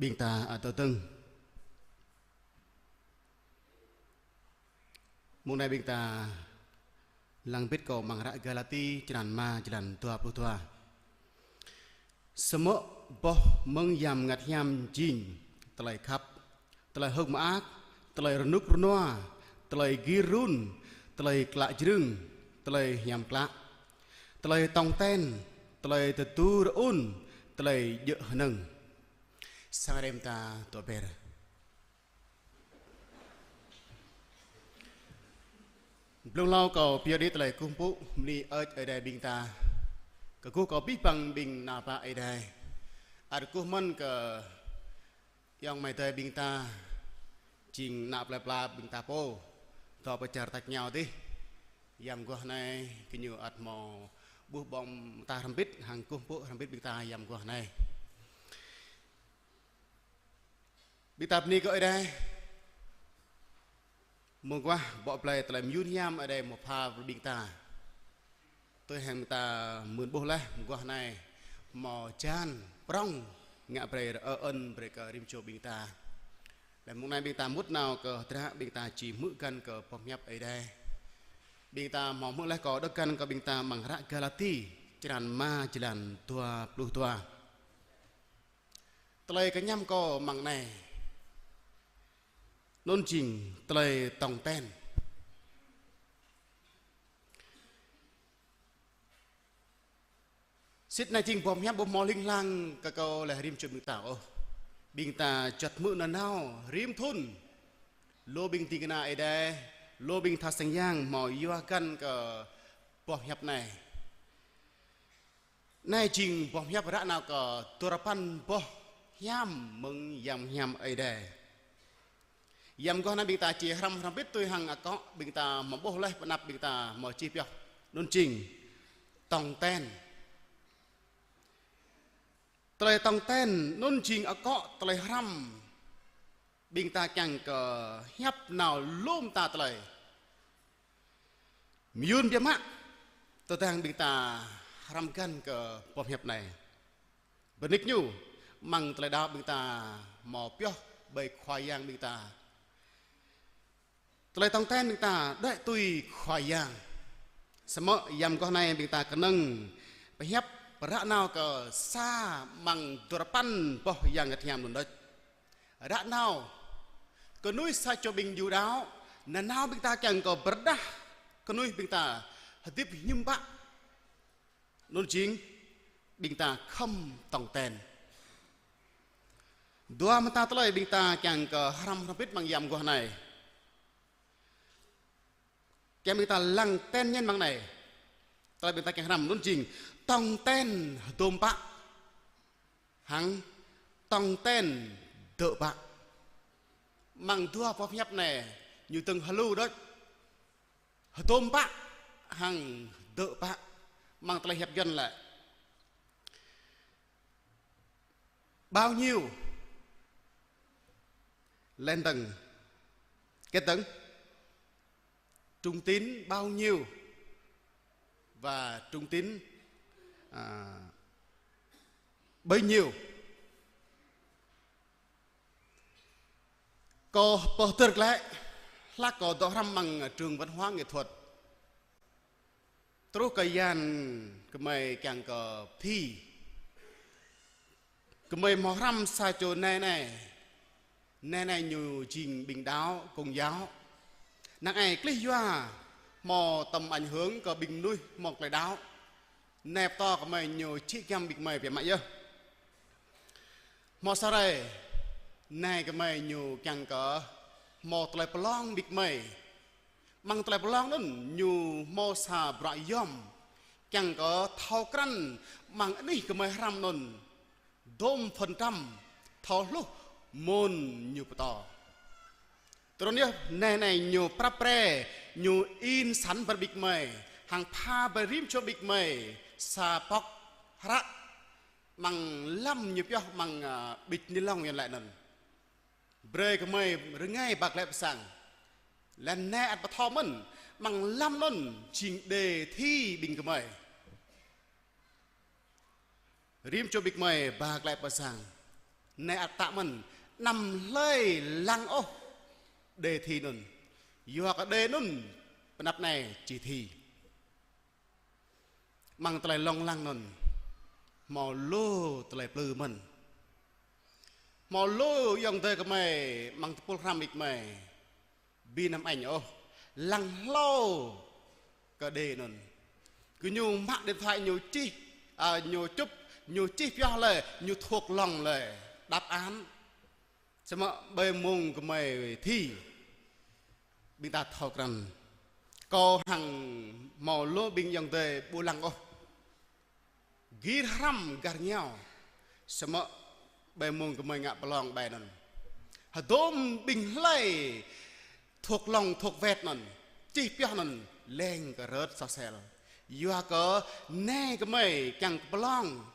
Ƀing ta ăt dơ̆ng. Mơ̆ng anai ƀing ta lăng bĭt kơ amăng hră Galati črăn rơma, jơlan dua pluh dua. Samơ̆ boh mơ̆ng Yang Bơngăt Hiam jing tơlơi khăp, tơlơi hơ̆k mơak, tơlơi rơnŭk rơnua, tơlơi gir run, tơlơi klă jrưng, tơlơi hiam klă, tơlơi tong ten, tơlơi tơdu rơun, tơlơi djơ̆ hơnơ̆ng. Sang rem ta tŏ ber. Blung hlâo kâo pơyơr đĭ tơlơi kơkuh pơpŭ bơni hơơč Ơi Adai ƀing ta. Kơkuh kơ abih bang ƀing ană bă Ơi Adai. Ăt kơkuh mơ̆n kơ ayŏng amai adơi ƀing ta, jing ană plơi pla ƀing ta pô, dŏ pơ čar tač rơngiao adih. Yam guah anai gơñu ăt hmâo ƀuh ƀơ̆ng mơta hrŏm hơbĭt, hăng kơkuh pơpŭ hrŏm hơbĭt ƀing ta yam guah anai. Ƀing ta bơni kơ Ơi Adai. Mơguah bŏ blai tơlơi mơyun hiam Ơi Adai hmâo pha brơi ƀing ta. Tui hăng ƀing ta mưn ƀuh laih mơguah anai hmâo hơjan prŏng ngă brơi rơ-ơn brơi kơ rĭm čô ƀing ta. Laih mơ̆ng anai ƀing ta mŭt nao kơ hơdră ƀing ta či hmư̆ găn kơ boh hiăp Ơi Adai. Ƀing ta hmâo hmư̆ laih kâo đŏk găn kơ ƀing ta amăng hră Galati črăn rơma jơlan dua pluh dua. Tơlơi kơñăm kâo amăng anai, anŭn jing tơlơi tong ten. Sĭt anai jing boh hiăp ƀu hmâo hling hlang kơ kâo laih rĭm čô ƀing ta ôh. Ƀing ta juăt hmư̆ nanao rĭm thŭn. Lu ƀing ding kơna Ơi Adai, lu ƀing tha sang yang hmâo yua găn kơ boh hiăp anai. Anai jing boh hiăp ră nao kơ duarơpăn boh hiam mơ̆ng Yang Hiam Ơi Adai. Yam guah anai ƀing ta či hrăm hrŏm hơbĭt tui hăng akŏ ƀing ta hmâo ƀuh laih pơ anăp ƀing ta hmâo čih pioh. Anŭn jing tong ten. Tơlơi tong ten, anŭn jing akŏ tơlơi hrăm. Ƀing ta kiăng kơ hiăp nao lŏm ta tơlơi. Mơyun biă mă, tơdang ƀing ta hrăm găn kơ boh hiăp anai. Bơnik ñu, amăng tơlơi đaŏ ƀing ta hmâo pioh ƀơi Khua Yang ƀing ta. Tơlơi tong ten ƀing ta đuaĭ tui Khua Yang. Samơ̆ yam guah anai ƀing ta kơnơ̆ng pơhiăp ră nao kơ sa amăng duarơpăn boh Yang Bơngăt Hiam anŭn đôč. Ră nao, kơnuih sa čô ƀing Yuđa, nanao ƀing ta kiăng kơ pơrơđah kơnuih ƀing ta hơdip hiư̆m pă. Anŭn jing ƀing ta khŏm tong ten. Dua mơta tơlơi ƀing ta kiăng kơ hrăm hrŏm hơbĭt amăng yam guah anai. Kiăng ƀing ta lăng ten ñen amăng anai. Tơlơi ƀing ta kiăng hrăm anŭn jing tong ten hơdôm pă. Hăng tong ten dơ̆ pă. Amăng dua boh hiăp anai ñu dơ̆ng hlu đôč. Hơdôm pă hăng dơ̆ pă. Amăng tơlơi hiăp Yuan lĕ bao nhiêu, laih dơ̆ng, kiăng dơ̆ng, trung tín bao nhiêu và trung tín, à, bấy nhiêu. Kâo pơhơdơr glaĭ, hlak kâo dŏ hrăm amăng trường văn hóa nghệ thuật. Truh kơ yan gơmơi kiăng kơ thi. Gơmơi hmâo hrăm sa čô nai nai. Neh neh ñu jing ƀing đaŏ Công giáo. Năng ai klih yua hmâo tơm ảnh hưởng kơ ƀing mơnuih hmâo klei đaŏ. Neh pơtô kơ gơmơi ñu čih giăm ƀing gơmơi biă mă yơh. Hmâo sa hrơi, neh gơmơi ñu kiăng kơ hmâo tơlơi pơlong ƀing gơmơi. Amăng tơlơi pơlong anŭn ñu hmâo sa bruă yom. Kiăng kơ thâo krăn amăng anih gơmơi hrăm anŭn dôm phần trăm thâo hluh mơ̆n ñu pơtô. Tơdron yơh neh neh ñu prăp pre, ñu in săn brơi ƀing gơmơi, hăng pha brơi rĭm čô ƀing gơmơi sa pŏk hră amăng lăm ñu pioh amăng, a, bịch ni lông yơh lĕ anŭn. Brơi gơmơi rơngai ba glaĭ pơ sang. Laih neh ăt pơthâo mơ̆n, amăng lăm anŭn jing đề thi ƀing gơmơi. Rĭm čô ƀing gơmơi ba glaĭ pơ sang. Neh ăt pơtă mơ̆n, anăm hlơi lăng ôh đề thi anŭn. Yua kơ đề anŭn pơ anăp anai či thi. Amăng tơlơi lông lăng anŭn, hmâo lu tơlơi plư mơ̆n. Hmâo lu ayŏng adơi gơmơi amăng tơpul hrăm ƀing gơmơi ƀu năm añ ôh, lăng hlâo kơ đề anŭn. Gơñu mă điện thoại ñu čih, a, ñu chụp, ñu čih pioh lĕ, ñu thuộc lòng lĕ đáp án. Samơ̆ ƀơi mông gơmơi thi, ƀing ta thâo krăn. Kâo hăng hmâo lu ƀing ayŏng adơi ƀu lăng ôh. Gir hrăm gah rơngiao. Samơ̆ ƀơi mông gơmơi ngă pơlong ƀơi anŭn, hơdôm ƀing hlơi thuộc lòng thuộc vẹt anŭn, čih pioh anŭn, leng kơ rơ̆t soh sel. Yua kơ neh gơmơi kiăng kơ pơlong,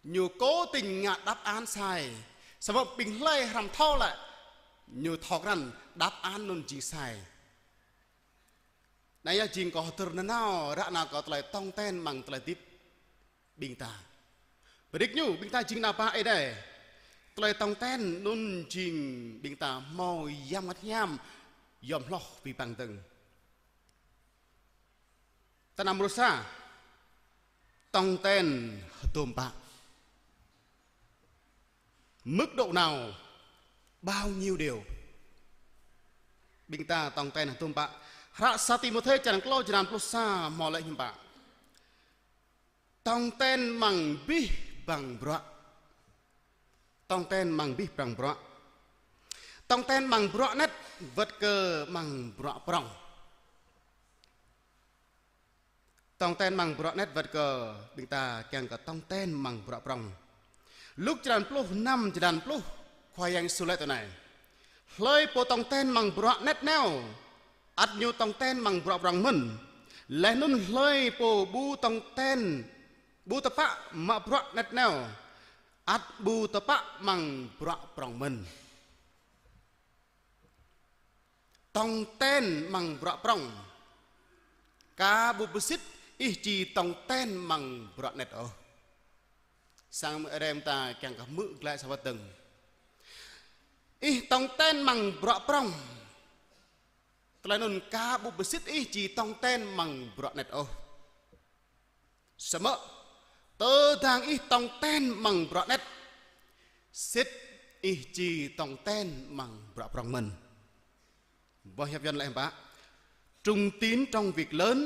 ñu cố tình ngă đáp án sai. Samơ̆ ƀing hlơi hrăm thâo lĕ, ñu thâo krăn đáp án anŭn jing sai. Anai yơh jing kâo hơdơr nanao, ră anai kơ tơlơi tong ten amăng tơlơi hơdip ƀing ta. Pơdik ñu, ƀing ta jing ană bă Ơi Adai. Tơlơi tong ten anŭn jing ƀing ta hmâo Yang Bơngăt Hiam yom hloh abih bang dơ̆ng. Tơnăm rơsa, tong ten hơdôm pă. Mức độ nào, bao nhiêu điều. Ƀing ta tong ten hơdôm pă. Hră sa Timôthê črăn klâo črăn pluh sa hmâo laĭ hiư̆m pă. Tong ten amăng abih bang bruă. Tong ten amăng abih bang bruă. Tong ten amăng bruă anet wơ̆t kơ amăng bruă prŏng. Tong ten amăng bruă anet wơ̆t kơ ƀing ta kiăng kơ tong ten amăng bruă prŏng. Luk črăn pluh năm črăn pluh, Khua Yang Yêsu laĭ tui anai: Hlơi pô tong ten amăng bruă anet nao, ăt ñu tong ten amăng bruă prŏng mơ̆n. Laih anŭn hlơi pô ƀu tong ten, ƀu tơpă mă bruă anet nao, ăt ƀu tơpă amăng bruă prŏng mơ̆n. Tong ten amăng bruă prŏng. Ka ƀu pơsĭt ih či tong ten amăng bruă anet ôh. Sang mơ̆ rem ta kiăng kơ hmư̆ glaĭ sa wơ̆t dơ̆ng. Ih tong ten amăng bruă prŏng. Tơlơi anŭn ka ƀu pơsĭt ih či tong ten amăng bruă anet ôh. Samơ̆ tơdang ih tong ten amăng bruă anet, sĭt ih či tong ten amăng bruă prŏng mơ̆n. Boh hiăp Yuan laĭ hiư̆m pă: Trung tín trong việc lớn,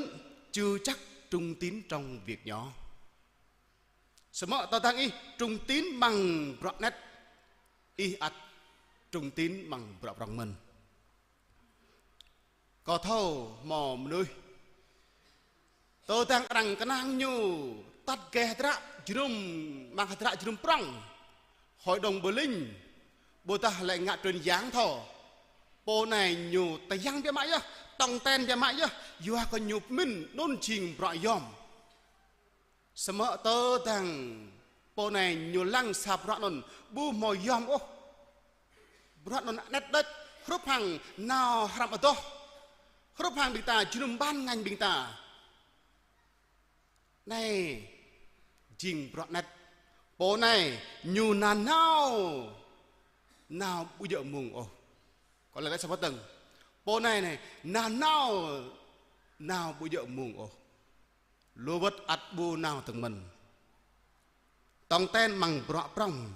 chưa chắc trung tín trong việc nhỏ. Samơ̆ tơdang ih trung tín amăng bruă anet, ih ăt trung tín amăng bruă prŏng mơ̆n. Kâo thâo hmâo mơnuih, tơdang arăng kơnang ñu tăt geh hơdră jơnum, amăng hơdră jơnum prŏng, Hội đồng Berlin, ƀôdah lĕ ngă truyền giảng thâo, pô anai ñu tơyăng biă mă yơh, tong ten biă mă yơh, yua kơ ñu pơmĭn anŭn jing bruă yom. Samơ̆ tơdang pô anai ñu lăng sa bruă anŭn ƀu hmâo yom ôh. Bruă anŭn anet đôč, hrup hăng nao hrăm adoh, hrup hăng ƀing ta jơnum ban ngăn ƀing ta. Anai jing bruă anet. Pô anai ñu nanao, nao ƀu djơ̆ mông ôh. Kâo laĭ laih sa wơ̆t dơ̆ng. Pô anai anai, nanao, nao ƀu djơ̆ mông ôh. Lu wơ̆t ăt ƀu nao dơ̆ng mơ̆n. Tong ten amăng bruă prŏng.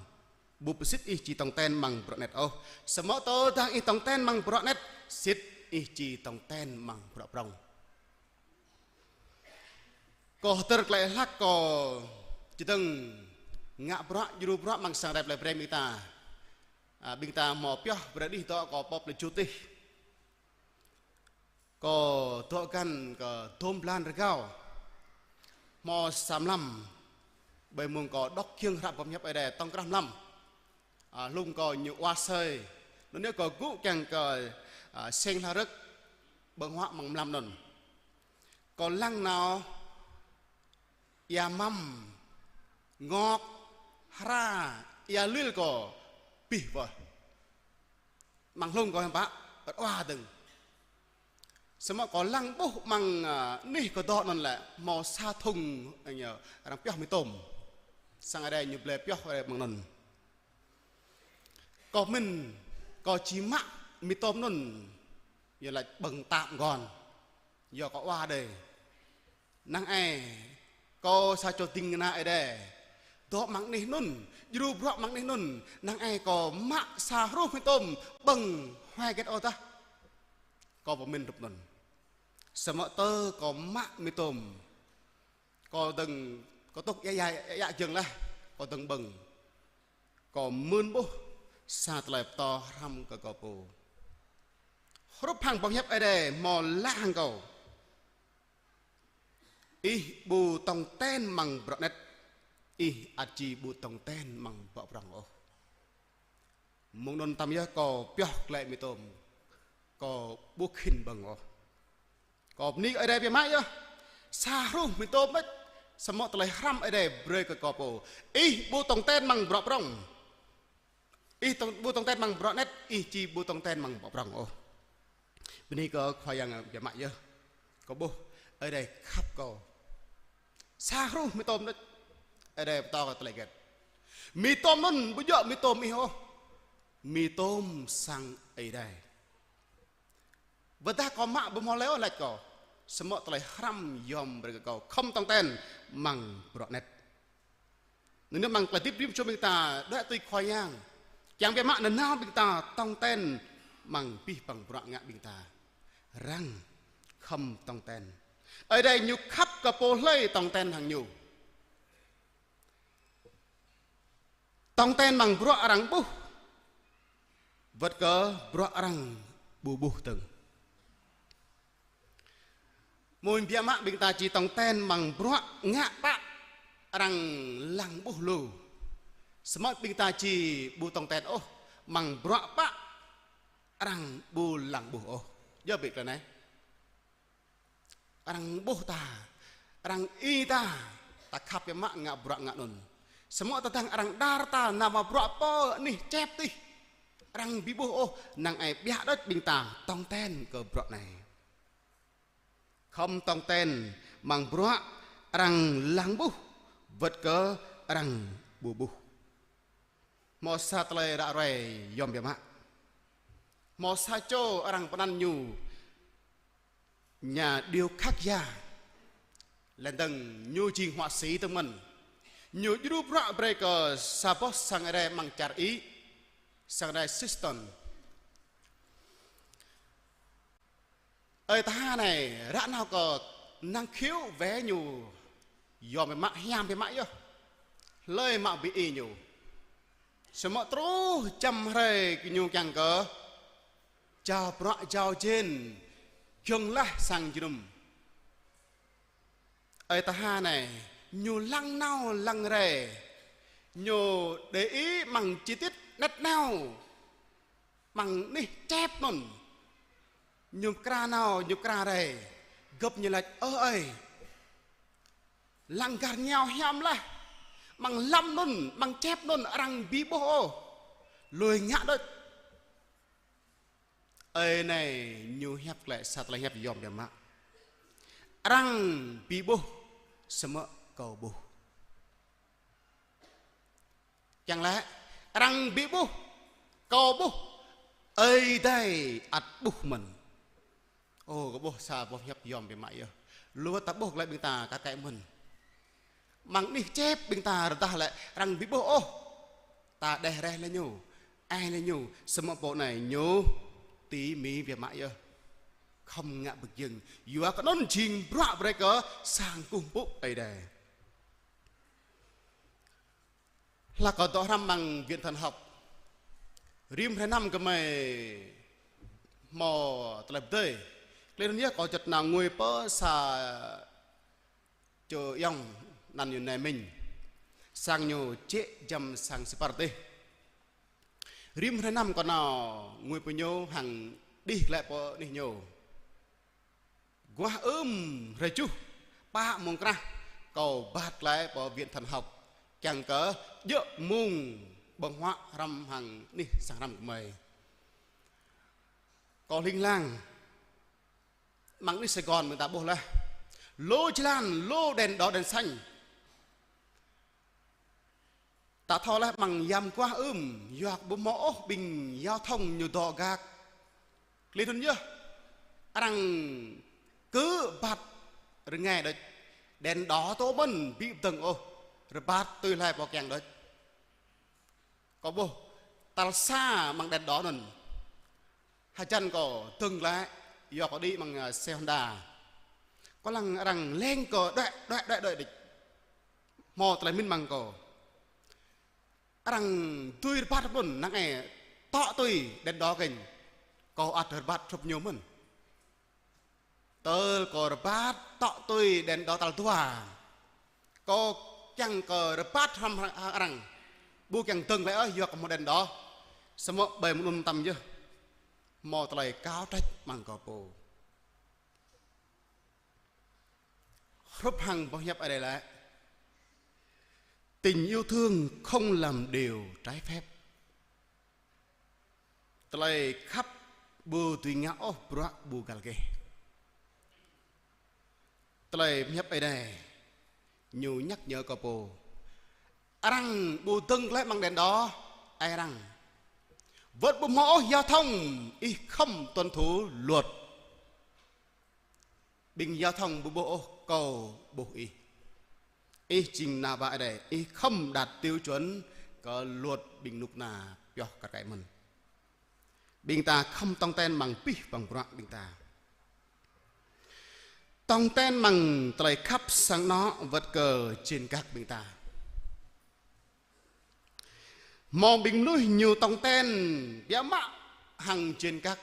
ƀu pơsit ih či tong ten amăng bruă anet ôh. Samơ̆ tơdang ih tong ten amăng bruă anet, sĭt ih či tong ten amăng bruă prŏng. Kâo hơdơr tơlơi hlak kâo čơdơ̆ng ngă bruă, djru bruă amăng sang rai plei Breng ƀing ta. A, ƀing ta hmâo pioh brơi đih dŏ kâo pŏp lĕ čut ih. Kâo dŏ găn kơ dôm blan rơgao. Hmâo sa mlam, ƀơi mông kâo đŏk kiăng hră boh pơhiăp Ơi Adai tŏng krah mlam. A, hlung kâo ñu wa asơi. Anŭn yơh kâo gŭ kiăng kơ, a, seng hla rơ̆k ƀơ̆ng huă amăng mlam anŭn. Kâo lăng nao ia măm, ngŏk, hra, ia lil kâo abih bơih. Amăng hlung kâo hiam pă, ƀơi wa dơ̆ng. Samơ̆ kâo lăng ƀuh amăng, a, anih kâo dŏ anŭn lĕ, hmâo sa thŭng, a, ñu, arăng pioh mì tôm. Sang Ơi Adai ñu blơi pioh Ơi Adai amăng anŭn. Kâo pơmĭn, kâo či mă mì tôm anŭn, yua laĭ ƀơ̆ng tap gŏn. Yua kâo wa đơi. Năng ai kâo sa čô ding kơna Ơi Adai dŏ amăng anih anŭn, djru bruă amăng anih anŭn, năng ai kâo mă sa hruh mì tôm ƀơ̆ng huai hơget ôh tah. Kâo pơmĭn hrup anŭn. Samơ̆ tơ kâo mă mì tôm, kâo dơ̆ng, kâo tŭk ia, ia, ia giŏng laih, kâo dơ̆ng ƀơ̆ng. Kâo mưn ƀuh sa tơlơi pơtô hrăm kơ kâo pô. Hrup hăng boh pơhiăp Ơi Adai hmâo laĭ hăng kâo: Ih ƀu tong ten amăng bruă anet, ih ăt či ƀu tong ten amăng bruă prŏng ôh. Mông anŭn tơm yơh kâo pioh glaĭ mì tôm, kâo ƀu khĭn ƀơ̆ng ôh. Kâo bơni kơ Ơi Adai biă mă yơh. Sa hruh mì tôm đôč, samơ̆ tơlơi hrăm Ơi Adai brơi kơ kâo pô: Ih ƀu tong ten amăng bruă prŏng. Ih tong, ƀu tong ten amăng bruă anet, ih či ƀu tong ten amăng bruă prŏng ôh. Bơni kơ Khua Yang biă mă yơh. Kâo ƀuh Ơi Adai khăp kâo. Sa hruh mì tôm đôč, Ơi Adai pơtô kơ tơlơi hơget? Mì tôm anŭn ƀu djơ̆ mì tôm ih ôh. Mì tôm sang Ơi Adai. Wơ̆t dah kâo mă ƀu hmâo hlơi ôh laĭ kâo, samơ̆ tơlơi hrăm yom brơi kơ kâo khŏm tong ten amăng bruă anet. Anŭn yơh amăng tơlơi hơdip rĭm čô ƀing ta đuaĭ tui Khua Yang, kiăng biă mă nanao ƀing ta tong ten amăng abih bang bruă ngă ƀing ta. Răng khŏm tong ten. Ơi Adai ñu khăp kơ pô hlơi tong ten hăng ñu. Tong ten amăng bruă arăng ƀuh, wơ̆t kơ bruă arăng ƀu ƀuh dơ̆ng. Mơ̆ng biă mă ƀing ta či tong ten amăng bruă ngă pă arăng lăng ƀuh lu. Samơ̆ ƀing ta či ƀu tong ten ôh amăng bruă pă arăng ƀu lăng ƀuh ôh. Djơ̆ bĕ tơlơi anai. Arăng ƀuh ta, arăng i ta, ta khăp biă mă ngă bruă ngă anŭn. Samơ̆ tơdang arăng đar ta nao mă bruă pơ anih čep tih, arăng ƀu ƀuh ôh, năng ai biă đôč ƀing ta tong ten kơ bruă anai. Khŏm tong ten amăng bruă arăng lăng ƀuh, wơ̆t kơ arăng ƀu ƀuh. Hmâo sa tơlơi ră ruai yom biă mă. Hmâo sa čô arăng pơanăn ñu nhà điêu khắc gia. Lĕ dơ̆ng ñu jing họa sĩ dơ̆ng mơ̆n. Ñu djru bruă brơi kơ sa boh sang Ơi Adai amăng čar Ih, sang Ơi Adai Houston. Ơi tha anai, ră nao kơ năng khiu wai ñu yom biă mă, hiam biă mă yơh. Hlơi mă ƀu i ñu. Samơ̆ truh čăm hrơi kơ ñu kiăng kơ jao bruă jao jên, giŏng laih sang jơnum. Ơi tha anai, ñu lăng nao lăng rai. Ñu để ý amăng chi tiết anet nao. Amăng anih čep anŭn. Ñu pơkra nao, ñu pơkra rai. Gơ̆p ñu laĭ: Ơ ơi, lăng gah rơngiao hiam laih. Amăng lăm anŭn, amăng čep anŭn, arăng ƀu ƀuh ôh. Lui ngă đôč. Ơi anai ñu hiăp glaĭ sa tơlơi hiăp yom biă mă. Arăng ƀu ƀuh, samơ̆ kâo ƀuh. Kiăng laĭ, arăng ƀu ƀuh, kâo ƀuh, Ơi Adai ăt ƀuh mơ̆n. Ơ, kâo ƀuh sa boh hiăp yom biă mă yơh. Lu wơ̆t ta ƀuh glaĭ ƀing ta kar kaĭ mơ̆n. Amăng anih čep ƀing ta rơđah lĕ arăng ƀu ƀuh ôh. Ta đeh reh lĕ ñu, ai lĕ ñu, samơ̆ pô anai ñu tĭ mĭ biă mă yơh. Khŏm ngă bơjơ̆ng, yua kơ anŭn jing bruă brơi kơ sang kơkuh pơpŭ Ơi Adai. Hlak kơ dŏ hrăm amăng viện thần học. Rĭm hrơi năm gơmơi hmâo tơlơi pơdơi. Tơlơi anŭn yơh kâo čơt nao ngui pơ sa čô ayŏng anăn ñu Nai Minh. Sang ñu jĕ giăm sang Sipar tih. Rĭm hrơi năm kâo nao ngui pơ ñu hăng đih glaĭ pơ anih ñu. Guah ưm hrơi juh, pă mông krah, kâo rơbat glaĭ pơ viện thần học, kiăng kơ djơ̆ mông ƀơ̆ng huă hrăm hăng anih sang hrăm gơmơi. Kâo hling hlang, amăng anih Sài Gòn ƀing ta ƀuh laih. Lu jơlan, lu đèn đỏ đèn xanh. Ta thâo laih amăng yam guah ưm, yua kơ ƀu hmâo ôh ƀing giao thông ñu dŏ gak. Tơlơi anŭn yơh, arăng kơ rơbat rơngai đôč. Đèn đỏ tơ mơ̆n ƀu dơ̆ng ôh, rơbat tui hlơi pô kiăng đôč. Kâo ƀuh, tal sa amăng đèn đỏ anŭn. Hơjăn kâo dơ̆ng glaĭ, yua kâo đĭ amăng, ơ, xe Honda. Kâo lăng arăng leng kơ đuĕ, đuĕ, đuĕ, đuĕ đôč. Hmâo tơlơi mĭn amăng kâo. Arăng dưi rơbat hrup anŭn, năng ai tŏ tui đèn đỏ kơnh. Kâo ăt rơbat hrup ñu mơ̆n. Tơl kâo rơbat tŏ tui đèn đỏ tal dua. Kâo kiăng kơ rơbat hrăm hăng arăng. Ƀu kiăng dơ̆ng glaĭ ôh, yua kơ hmâo đèn đỏ. Samơ̆ ƀơi mơnŭn tăm yơh, hmâo tơlơi kâo trĕč amăng kâo pô. Hrup hăng boh hiăp Ơi Adai laĭ: Tình yêu thương không làm điều trái phép. Tơlơi khăp ƀu dưi ngă ôh bruă ƀu găl geh. Tơlơi hiăp Ơi Adai ñu nhắc nhở kơ pô. Arăng ƀu dơ̆ng glaĭ amăng đèn đỏ, ai arăng. Wơ̆t ƀu hmâo ôh giao thông, ih khŏm tuân thủ luật. Ƀing giao thông ƀu ƀuh ôh, kâo ƀuh ih. Ih jing ană bă Ơi Adai, ih khŏm đạt tiêu chuẩn kơ luật ƀing kơnuk kơna pioh kar kaĭ mơ̆n. Ƀing ta khŏm tong ten amăng abih bang bruă ƀing ta. Tong ten amăng tơlơi khăp sang anŏ wơ̆t kơ jên gak ƀing ta. Hmâo ƀing mơnuih ñu tong ten biă mă hăng jên gak.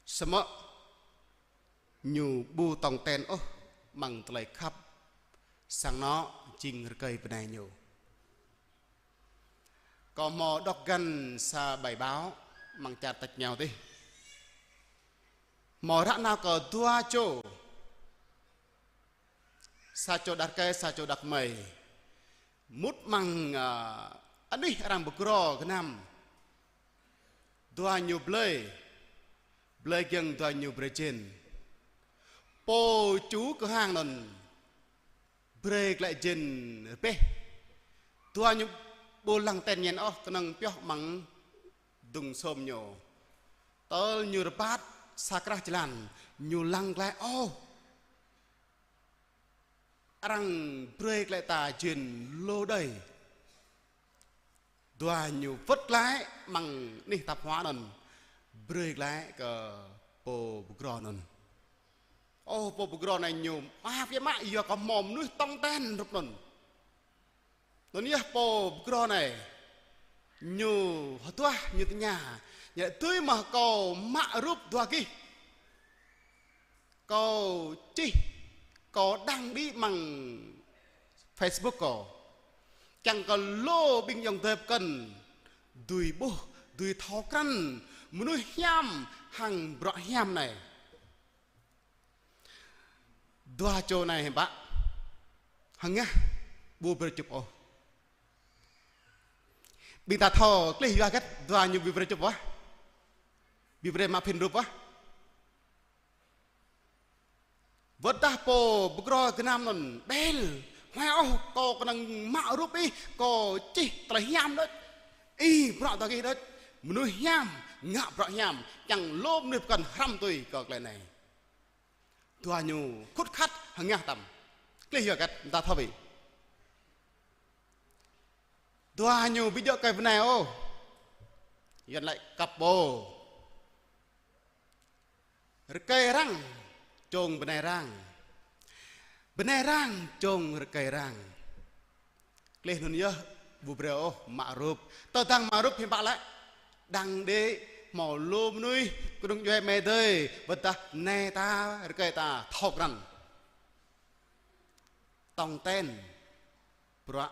Samơ̆ ñu ƀu tong ten ôh amăng tơlơi khăp sang anŏ jing rơkơi bơnai ñu. Kâo hmâo đŏk găn sa bài báo amăng čar tač rơngiao adih. Hmâo ră nao kơ dua čô. Sa čô đah rơkơi, sa čô đah kơmơi. Mŭt amăng, ơ, anih arăng pơgrô gơnam. Dua ñu blơi. Blơi giŏng dua ñu brơi jên. Pô chủ cửa hàng anŭn brơi glaĭ jên rơbeh. Dua ñu ƀu lăng ten ñen ôh, kơnơ̆ng pioh amăng dŭng sôm ñu. Tơl ñu rơbat sa krah jơlan, ñu lăng glaĭ ôh. Arăng brơi glaĭ ta jên lô đơi. Dua ñu wơ̆t glaĭ amăng anih tap hua anŭn, brơi glaĭ kơ pô pơgrô anŭn. Ơ, pô pơgrô anai ñu mơak biă mă, yua kơ hmâo mơnuih tong ten hrup anŭn. Anŭn yơh pô pơgrô anai ñu hơduah, ñu tơña: Ñu dưi mơ̆ kâo mă rup dua gih, kâo čih, kâo đăng đĭ amăng Facebook kâo, kiăng kơ lu ƀing ayŏng adơi pơkŏn dưi ƀuh, dưi thâo krăn mơnuih hiam hăng bruă hiam anai. Dua čô anai hơbă hơngah, ƀu brơi čŭp ôh. Ƀing ta thâo klih yua hơget dua ñu ƀu brơi čŭp ôh, ƀu brơi mă phĭn rup ôh. Wơ̆t dah pô pơgrô gơnam anŭn: Ƀel, huai ôh, kâo kơnơ̆ng mă rup ih, kâo čih tơlơi hiam đôč. Ih bruă dua gih đôč. Mơnuih hiam ngă bruă hiam, kiăng lu mơnuih pơkŏn hrăm tui kơ tơlơi anai. Dua ñu khut khăt hơngah tăm. Klih yua hơget, ƀing ta thâo bĕ. Dua ñu ƀu djơ̆ rơkơi bơnai ôh. Yuan laĭ couple. Rơkơi arăng, čong bơnai arăng. Bơnai arăng, čong rơkơi arăng. Klih anŭn yơh, ƀu brơi ôh mă rup. Tơdang mă rup hiư̆m pă lĕ. Đang đĭ hmâo lu mơnuih, kơnung djuai mơdơi, ƀôdah nai ta, rơkơi ta, thâo krăn. Tong ten, bruă,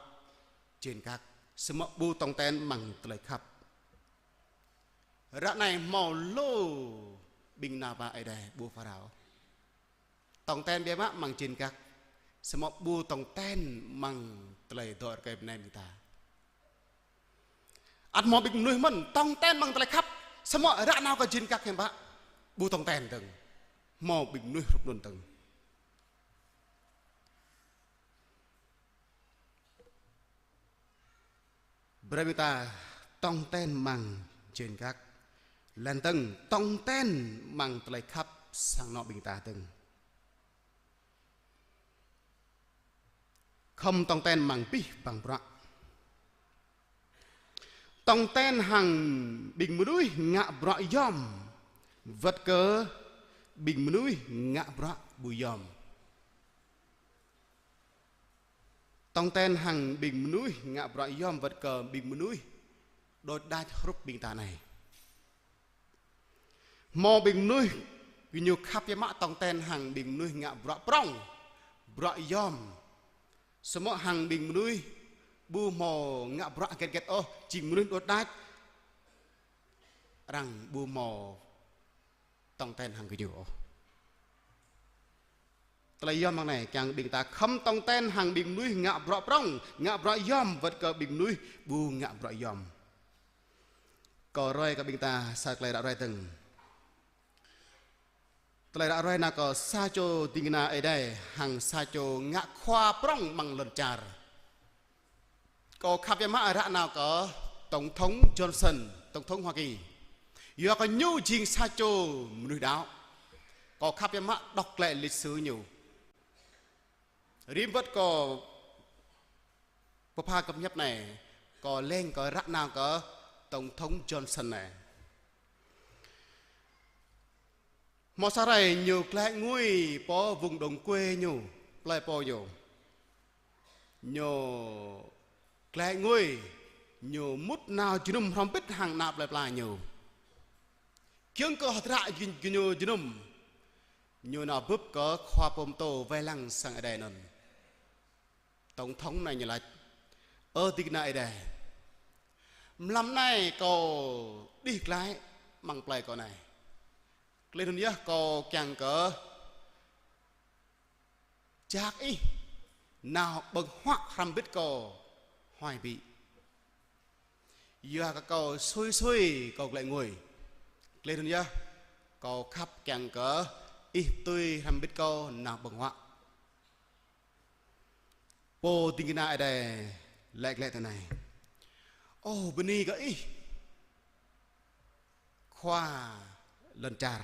jên kăk, samơ̆ ƀu tong ten amăng tơlơi khăp. Ră anai hmâo lu ƀing nao pơ Ơi Adai ƀu phara ôh. Tong ten biă mă amăng jên kăk, samơ̆ ƀu tong ten amăng tơlơi dŏ rơkơi bơnai ƀing ta. Ăt hmâo ƀing mơnuih mơ̆n, tong ten amăng tơlơi khăp, samơ̆ ră nao kơ jên kăk hiư̆m pă, ƀu tong ten dơ̆ng. Hmâo ƀing mơnuih hrup anŭn dơ̆ng. Brơi ƀing ta tong ten amăng jên kăk, laih dơ̆ng tong ten amăng tơlơi khăp sang anŏ ƀing ta dơ̆ng. Khŏm tong ten amăng abih bang bruă. Tong ten hăng ƀing mơnuih ngă bruă yom, wơ̆t kơ ƀing mơnuih ngă bruă ƀu yom. Tong ten hăng ƀing mơnuih ngă bruă yom wơ̆t kơ ƀing mơnuih đôč đač hrup ƀing ta anai. Hmâo ƀing mơnuih gơñu khăp biă mă tong ten hăng ƀing mơnuih ngă bruă prŏng, bruă yom. Samơ̆ hăng ƀing mơnuih ƀu hmâo ngă bruă hơget hơget ôh, jing mơnuih đôč đač, arăng ƀu hmâo tong ten hăng gơñu ôh. Tơlơi yom amăng anai kiăng ƀing ta khŏm tong ten hăng ƀing mơnuih ngă bruă prŏng, ngă bruă yom wơ̆t kơ ƀing mơnuih ƀu ngă bruă yom. Kâo ruai kơ ƀing ta sa tơlơi ră ruai dơ̆ng. Tơlơi ră ruai nao kơ sa čô ding kơna Ơi Adai hăng sa čô ngă khua prŏng amăng lŏn čar. Kâo khăp biă mă ră nao kơ Tổng thống Johnson, Tổng thống Hoa Kỳ. Yua kơ ñu jing sa čô mơnuih đaŏ. Kâo khăp biă mă đŏk glaĭ lịch sử ñu. Rĭm wơ̆t kâo pơpha cập nhật anai, kâo leng kơ ră nao kơ Tổng thống Johnson anai. Hmâo sa hrơi ñu glaĭ ngui pơ vùng đồng quê ñu, plơi pô ñu. Ñu glaĭ ngui, ñu mŭt nao jơnum hrŏm hơbĭt hăng ană plơi pla ñu. Giŏng kơ hơdră gơñu jơnum, ñu nao bưp kơ khua pơtô wai lăng sang Ơi Adai anŭn. Tổng thống anai ñu laĭ: Ơ ding kơna Ơi Adai, mlam anai kâo đih glaĭ amăng plơi kâo anai. Klih anŭn yơh kâo kiăng kơ jak ih nao ƀơ̆ng huă hrŏm hơbĭt kâo huai bĭ. Yua kơ kâo sui sui kâo glaĭ ngui. Klih anŭn yơh kâo khăp kiăng kơ ih tui hrŏm hơbĭt kâo nao ƀơ̆ng huă. Pô ding kơna Ơi Adai laĭ glaĭ tui anai: Ơ, bơni kơ ih, khua lŏn čar.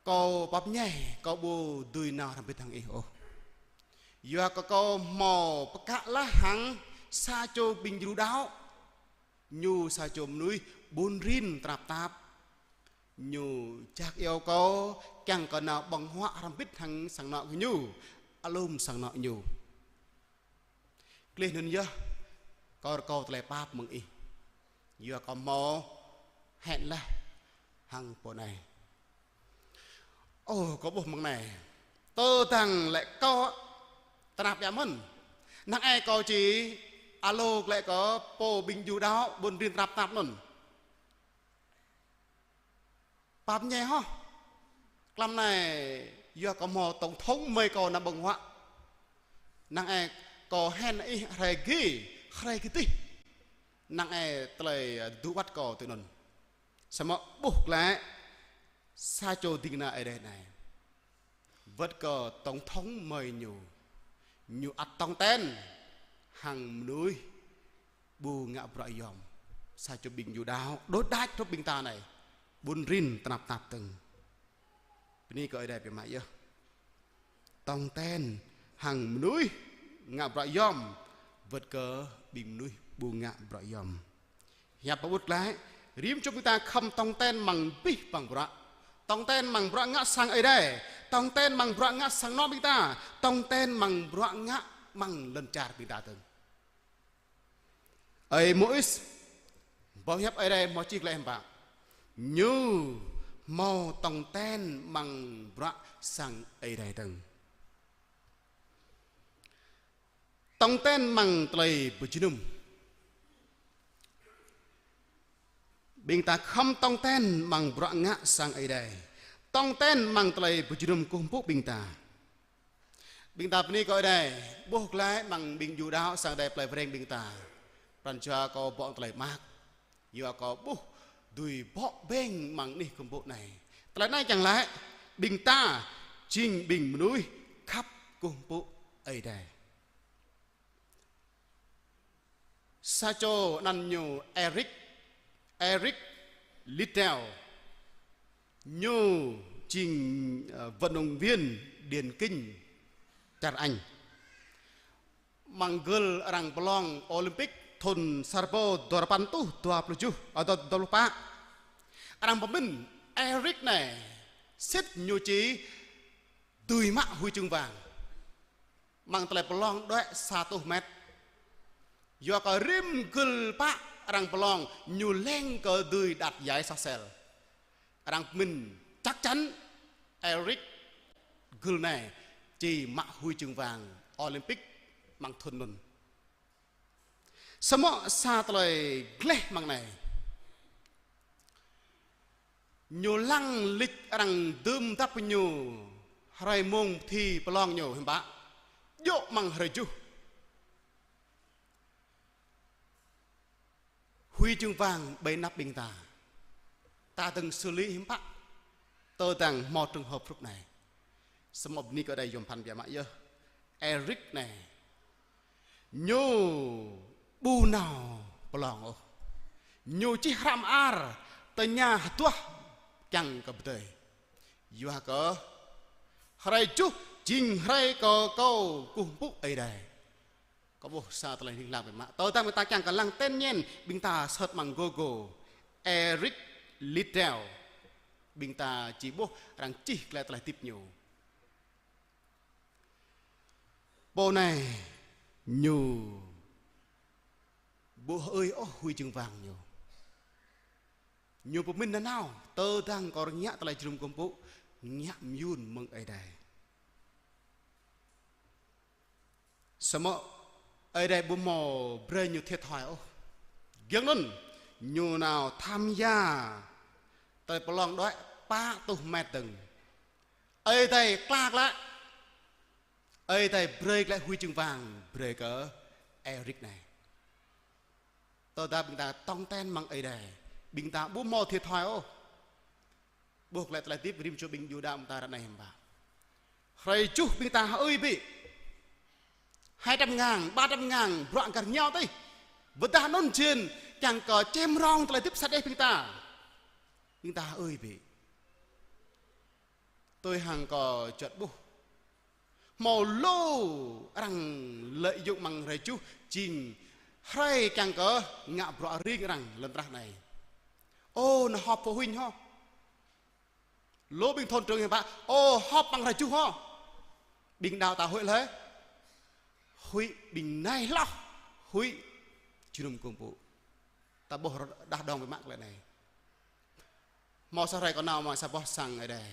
Kâo pap ñai, kâo ƀu dưi nao hrŏm hơbĭt hăng ih ôh. Yua kơ kâo hmâo pơkă laih hăng sa čô ƀing djru đaŏ. Ñu sa čô mơnuih ƀun rin tơnap tap. Ñu jak iâu kâo kiăng kơ nao ƀơ̆ng huă hrŏm hơbĭt hăng sang anŏ gơñu, alum sang anŏ ñu. Klih anŭn yơh, kâo rơkâo tơlơi pap mơ̆ng ih. Yua kâo hmâo hẹn laih hăng pô anai. Ơ, kâo ƀuh mơ̆ng anai. Tơdang lĕ kâo tơnap biă mơ̆n. Năng ai kâo či alo glaĭ kơ pô ƀing djru đaŏ ƀun rin tơnap tap anŭn. Pap ñai hŏ. Mlam anai yua kơ hmâo tổng thống mơi kâo nao ƀơ̆ng huă. Năng ai kâo hên ih hrơi gih, hrơi gih dih. Năng ai tơlơi dŏ wơ̆t kâo tui anŭn. Samơ̆ ƀuh glaĭ sa čô ding kơna Ơi Adai anai. Wơ̆t kơ tổng thống mơi ñu, ñu ăt tong ten hăng mơnuih ƀu ngă bruă yom. Sa čô ƀing djru đaŏ, đôč đač hrup ƀing ta anai. Ƀun rin tơnap tap dơ̆ng. Bơni kơ Ơi Adai biă mă yơh. Tong ten hăng mơnuih ngă bruă yom, wơ̆t kơ ƀing mơnuih ƀu ngă bruă yom. Hiăp pơƀut glaĭ, rĭm čô ƀing ta khŏm tong ten amăng abih bang bruă. Tong ten amăng bruă ngă sang Ơi Adai, tong ten amăng bruă ngă sang anŏ ƀing ta, tong ten amăng bruă ngă amăng lŏn čar ƀing ta dơ̆ng. Ơi Môis, boh hiăp Ơi Adai hmâo čih glaĭ hiư̆m pă? Ñu hmâo tong ten amăng bruă sang Ơi Adai dơ̆ng. Tong ten amăng tơlơi pơjơnum. Ƀing ta khŏm tong ten amăng bruă ngă sang Ơi Adai. Tong ten amăng tơlơi pơjơnum kơkuh pơpŭ ƀing ta. Ƀing ta bơni kơ Ơi Adai, ƀuh glaĭ amăng ƀing djuai ania sang Ơi Adai plơi Breng ƀing ta. Pran jua kâo ƀơ̆ng tơlơi mơak. Yua kơ ƀuh dưi bŏ ƀeng amăng anih kơkuh pơpŭ anai. Tơlơi anai kiăng laĭ, ƀing ta jing ƀing mơnuih khăp kơkuh pơpŭ Ơi Adai. Sa čô anăn ñu Eric, Eric Liddell. Ñu jing, ơ, vận động viên điền kinh čar Anh. Amăng gưl arăng pơlong Olympic thun sa rơbâo dua rơpăn rơtuh dua pluh tơjuh, ơ, dua, dua pluh pă. Arăng pơmĭn Eric anai sĭt ñu či dưi mă huy chương vàng amăng tơlơi pơlong đuaĭ sa rơtuh met. Yua kơ rĭm gưl pă arăng pơlong ñu leng kơ dưi đoạt giải soh sel. Arăng pơmĭn chắc chắn Eric gưl anai či mă huy chương vàng Olympic amăng thun anŭn. Samơ̆ sa tơlơi gleh amăng anai. Ñu lăng lịch arăng dưm dăp ñu hrơi mông thi pơlong ñu hiư̆m pă? Djơ̆ amăng hrơi tơjuh. Huy chương vàng ƀơi anăp ƀing ta. Ta dơ̆ng xử lý hiư̆m pă? Tơdang hmâo trường hợp rup anai. Samơ̆ bơni kơ Ơi Adai yôm phăn biă mă yơh. Eric anai. Ñu ƀu nao pơlong ôh. Ñu čih hră mơar tơña hơduah kiăng kơ pơdơi. Yua kơ hrơi tơjuh jing hrơi kơ kâo kơkuh pơpŭ Ơi Adai. Kâo ƀuh sa tơlơi ling lang biă mă. Tơdang ƀing ta kiăng kơ lăng ten ñen, ƀing ta search amăng Google, Eric Liddell. Ƀing ta či ƀuh arăng čih glaĭ tơlơi hơdip ñu. Pô anai ñu ƀu hơơi ôh huy chương vàng ñu. Ñu pơmĭn nanao, tơdang kâo rơngiă tơlơi jơnum kơkuh pơpŭ, rơngiă mơyun mơ̆ng Ơi Adai. Samơ̆ Ơi Adai ƀu hmâo brơi ñu thiệt thòi ôh. Giŏng anŭn, ñu nao tham gia tơlơi pơlong đuaĭ pă rơtuh met dơ̆ng. Ơi Adai klă glaĭ. Ơi Adai brơi glaĭ huy chương vàng, brơi kơ Eric anai. Tơdah ƀing ta tong ten amăng Ơi Adai, ƀing ta ƀu hmâo thiệt thòi ôh. Ƀuh glaĭ tơlơi hơdip rĭm čô ƀing djuai ania ƀing ta ră anai hiư̆m pă. Hrơi tơjuh ƀing ta hơơi ƀĭ. Hai trăm ngàn, ba trăm ngàn, bruă gah rơngiao tih. Pơdah anŭn jing kiăng kơ čem rong tơlơi hơdip sa đeh ƀing ta. Ƀing ta hơơi ƀĭ. Tui hăng kâo juăt ƀuh. Hmâo lu arăng lợi dụng amăng hrơi tơjuh jing hrơi kiăng kơ ngă bruă ring arăng lŏn tơnah anai. Ô, nao họp phụ huynh hŏ. Lu ƀing thôn trưởng hiư̆m pă, ô, họp amăng hrơi tơjuh hŏ. Ƀing đaŏ ta huĭ laih. Huĭ ƀing nai hloh. Huĭ jơnum kơkuh pơpŭ. Ta ƀuh đah đong biă mă tơlơi anai. Hmâo sa hrơi kâo nao amăng sa boh sang Ơi Adai.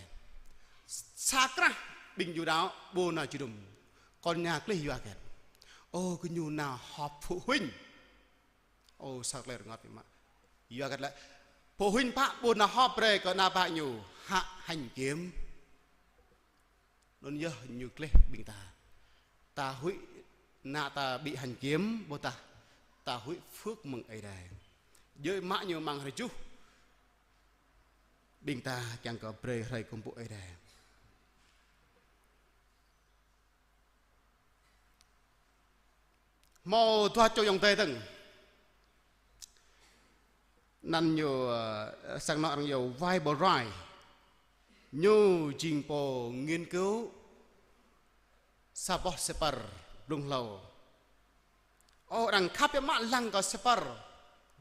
Sa krah ƀing djuai ania ƀu nao jơnum. Kâo tơña gleh yua hơget. Ô, gơñu nao họp phụ huynh. Ô, sa tơlơi rơngot biă mă. Yua hơget lĕ. Phụ huynh pă ƀu nao họp brơi kơ ană bă ñu hă hành kiểm. Anŭn yơh ñu gleh ƀing ta. Ta huĭ ană ta ƀu hành kiểm, ƀôdah ta huĭ phước mơ̆ng Ơi Adai. Djơ̆ mă ñu amăng hrơi tơjuh. Ƀing ta kiăng kơ brơi hrơi kơkuh pơpŭ Ơi Adai. Hmâo dua čô ayŏng adơi dơ̆ng. Anăn ñu, ơ, sang anŏ arăng iâu Wilbur Wright. Ñu jing pô nghiên cứu sa boh sơpăr blung hlâo. Ơ, arăng khăp biă mă lăng kơ Shepard,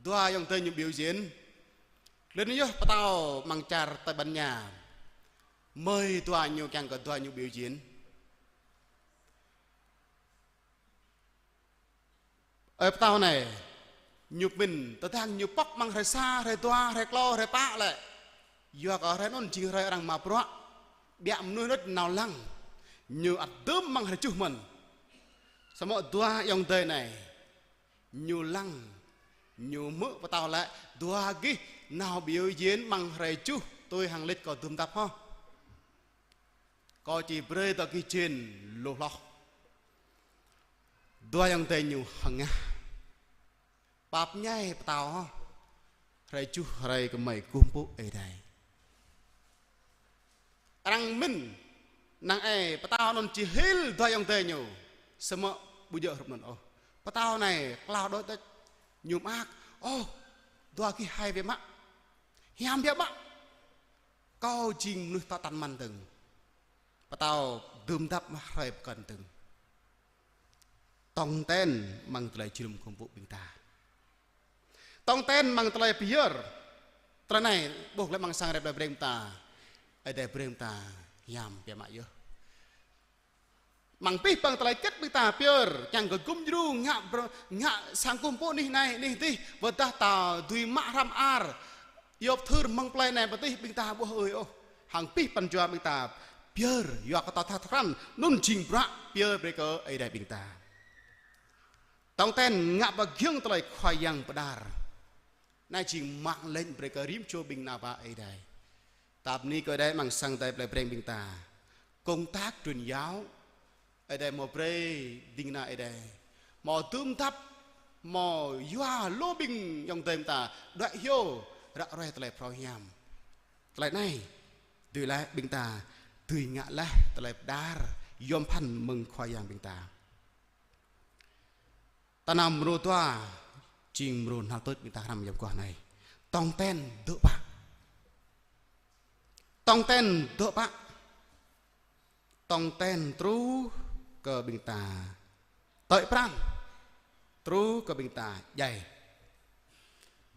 dua ayŏng adơi ñu biểu diễn. Lĕ anŭn yơh pơtao amăng čar Tây Ban Nha mơi dua ñu kiăng kơ dua ñu biểu diễn. Ơi pơtao anai, ñu pơmĭn, tơdang ñu pŏk amăng hrơi sa, hrơi dua, hrơi klâo, hrơi pă lĕ, yua kơ hrơi anŭn jing hrơi arăng mă bruă, biă mơnuih đôč nao lăng, ñu ăt dưm amăng hrơi tơjuh mơ̆n. Samơ̆ dua ayŏng adơi anai, ñu lăng, ñu hmư̆ pơtao laĭ, dua gih nao biểu diễn amăng hrơi tơjuh, tui hăng lịch kâo dưm dăp hŏ. Kâo či brơi dŏ gih jên lu hloh. Dua ayŏng adơi ñu hơngah. Pap ñai pơtao hŏ. Hrơi tơjuh hrơi gơmơi kơkuh pơpŭ Ơi Adai. Arăng mĭn, năng ai pơtao anŭn či hil dua ayŏng adơi ñu. Samơ̆ ƀu djơ̆ hrup anŭn ôh. Pơtao anai klao đôč đôč. Ñu mơak, ôh, dua gih hai biă mă. Hiam biă mă. Kâo jing mơnuih tŏ tăn mơ̆n dơ̆ng. Pơtao dưm dăp mă hrơi pơkŏn dơ̆ng. Tong ten amăng tơlơi jơnum kơkuh pơpŭ ƀing ta. Tong ten amăng tơlơi pơyơr. Tơlơi anai ƀuh lĕ amăng sang rep đa breng ta. Ơi Adai breng ta hiam biă mă yơh. Amăng pih păng tơlơi kĕt ƀing ta pơyơr, kiăng kơ gum djru ngă br-, ngă sang kơkuh pơpŭ anih anai, anih adih, ƀôdah ta dưi mă hrăm ar, iâu pơthưr mơ̆ng plei anai pơ adih ƀing ta ƀu ơi ôh. Hăng pih păng jua ƀing ta pơyơr, yua kơ ta thâo krăn, anŭn jing bruă pơyơr brơi kơ Ơi Adai ƀing ta. Tong ten ngă pơgiŏng tơlơi Khua Yang pơđar. Anai jing mạng lệnh brơi kơ rĭm čô ƀing ană bă Ơi Adai. Ta bơni kơ Ơi Adai amăng sang Ơi Adai plei Breng ƀing ta. Công tác truyền giáo, Ơi Adai hmâo brơi ding kơna Ơi Adai. Hmâo dưm dăp, hmâo yua lu ƀing ayŏng adơi ƀing ta, đuaĭ hyu, ră ruai tơlơi phrâo hiam. Tơlơi anai, dưi laih ƀing ta, dưi ngă laih tơlơi pơđar, yom phăn mơ̆ng Khua Yang ƀing ta. Ta nao mrô dua, jing mrô hnal tuč ƀing ta hrăm yom guah anai. Tong ten dŏ pă. Tong ten dŏ pă. Tong ten truh kơ ƀing ta tơ̆i pran. Truh kơ ƀing ta djai.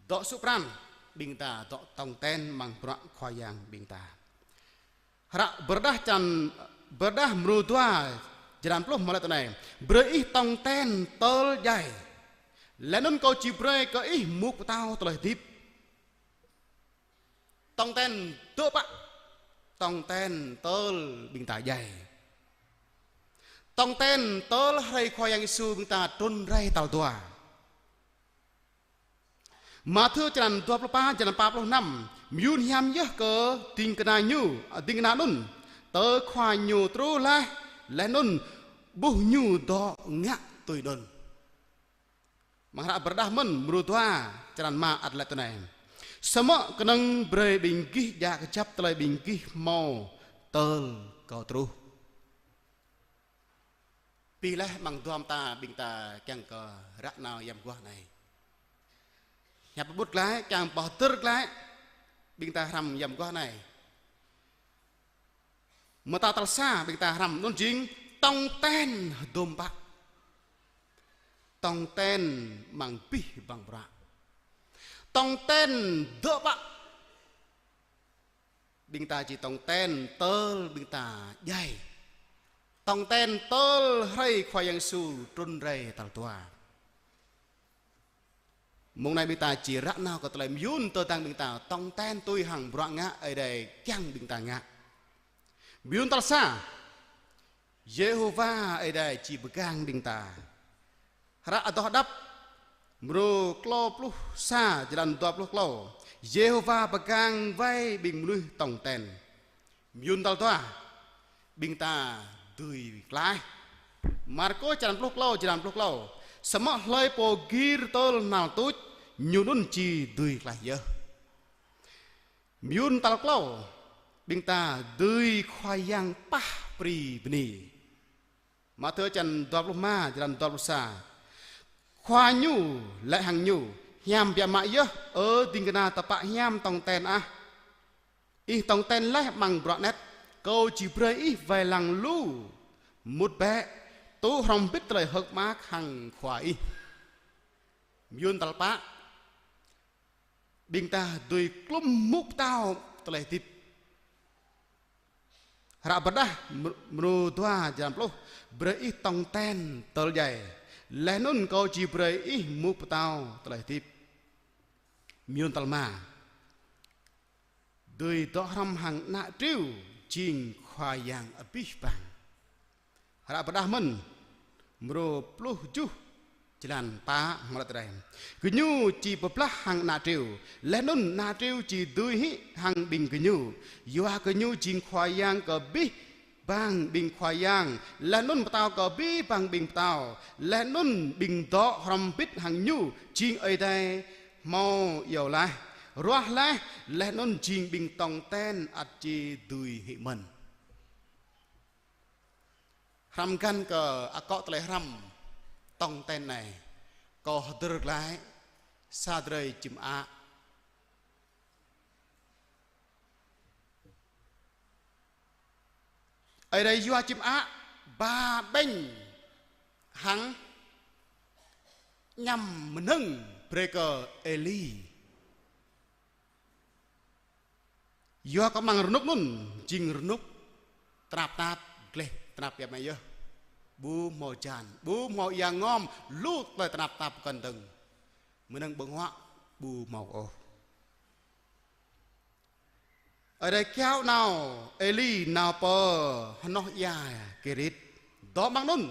Dŏ sŭ pran, ƀing ta dŏ tong ten amăng bruă Khua Yang ƀing ta. Hră Bơrơđah črăn, Bơrơđah mrô dua, črăn pluh hmâo laĭ tui anai: Brơi ih tong ten tơl djai. Laih anŭn kâo či brơi kơ ih mŭk pơtao tơlơi hơdip. Tong ten dŏ pă. Tong ten tơl ƀing ta djai. Tong ten tơl hrơi Khua Yang Yêsu ƀing ta trŭn rai tal dua. Mathiơ črăn dua pluh pă, črăn pă pluh năm: Mơyŭn hiam yơh kơ ding kơna ñu, ding kơna anŭn, tơl Khua ñu truh laih, laih anŭn ƀuh ñu dŏ ngă tui anŭn. Amăng hră Bơrơđah mơ̆n mrô dua, črăn rơma ăt laĭ tui anai: Samơ̆ kơnơ̆ng brơi ƀing gih djă kơjăp tơlơi ƀing gih hmâo tơl kâo truh. Abih laih amăng dua mơta ƀing ta kiăng kơ ră nao yăm guah anai. Hiăp pơƀut glaĭ, kiăng pơhơdơr glaĭ, ƀing ta hrăm yăm guah anai. Mơta tal sa ƀing ta hrăm anŭn jing tong ten hơdôm pă. Tong ten amăng abih bang bruă. Tong ten dŏ pă. Ƀing ta či tong ten tơl ƀing ta djai. Tong ten tơl hrơi Khua Yang Yêsu trŭn rai tal dua. Mông anai ƀing ta či ră nao kơ tơlơi mơyŭn tơdang ƀing ta tong ten tui hăng bruă ngă Ơi Adai kiăng ƀing ta ngă. Mơyŭn tal sa, Yêhôwa Ơi Adai či pơgang ƀing ta. Hră Adoh Đăp, mrô klâo pluh sa, črăn dua pluh klâo. Yêhôwa pơgang wai ƀing mơnuih tong ten. Mơyŭn tal dua, ƀing ta dưi klaih. Markôs črăn pluh klâo, črăn pluh klâo. Samơ̆ hlơi pô gir tơl hnal tuč, ñu anŭn či dưi klaih yơh. Mơyŭn tal klâo, ƀing ta dưi Khua Yang pah bri bơni. Mathiơ črăn dua pluh rơma, črăn dua pluh sa. Khua ñu laĭ hăng ñu: Hiam biă mă yơh, ơ ding kơna tơpă hiam tong ten ah. Ih tong ten laih amăng bruă anet, kâo či brơi ih wai lăng lu. Mŭt bĕ, tŭ hrŏm hơbĭt tơlơi hơ̆k mơak hăng Khua ih. Mơyŭn tal pă, ƀing ta dưi klŭm mŭk pơtao tơlơi hơdip. Hră pơrơđah mr-, mrô dua jơlan pluh: Brơi ih tong ten tơl djai, laih anŭn kâo či brơi ih mŭk pơtao tơlơi hơdip. Mơyŭn tal rơma, dưi dŏ hrŏm hăng ană triu jing Khua Yang abih bang. Hră pơrơđah mơ̆n, mrô pluh tơjuh, jơlan pă hmâo laĭ tui anai: Gơñu či pơblah hăng ană triu, laih anŭn ană triu či dưi hĭ hăng ƀing gơñu. Yua gơñu jing Khua Yang kơ abih bang ƀing khua yang, laih anŭn pơtao kơ abih bang ƀing pơtao, laih anŭn ƀing dŏ hrŏm hơbĭt hăng ñu jing Ơi Adai hmâo iâu laih, ruah laih, laih anŭn jing ƀing tong ten ăt či dưi hĭ mơ̆n. Hrăm găn kơ akŏ tơlơi hrăm tong ten anai, kâo hơdơr glaĭ sa drơi čim ă. Ơi Adai yua čim ă ba ƀañ hăng añăm mơnơ̆ng brơi kơ Êli. Yua kơ amăng rơnŭk anŭn jing rơnŭk tơnap tap, gleh tơnap biă mă yơh. Ƀu hmâo hơjan, ƀu hmâo ia ngom, lu tơlơi tơnap tap pơkŏn dơ̆ng. Mơnơ̆ng ƀơ̆ng huă ƀu hmâo ôh. Ơi Adai kiaŏ nao Êli nao pơ hơnoh ia Kêrit. Dŏ amăng anŭn,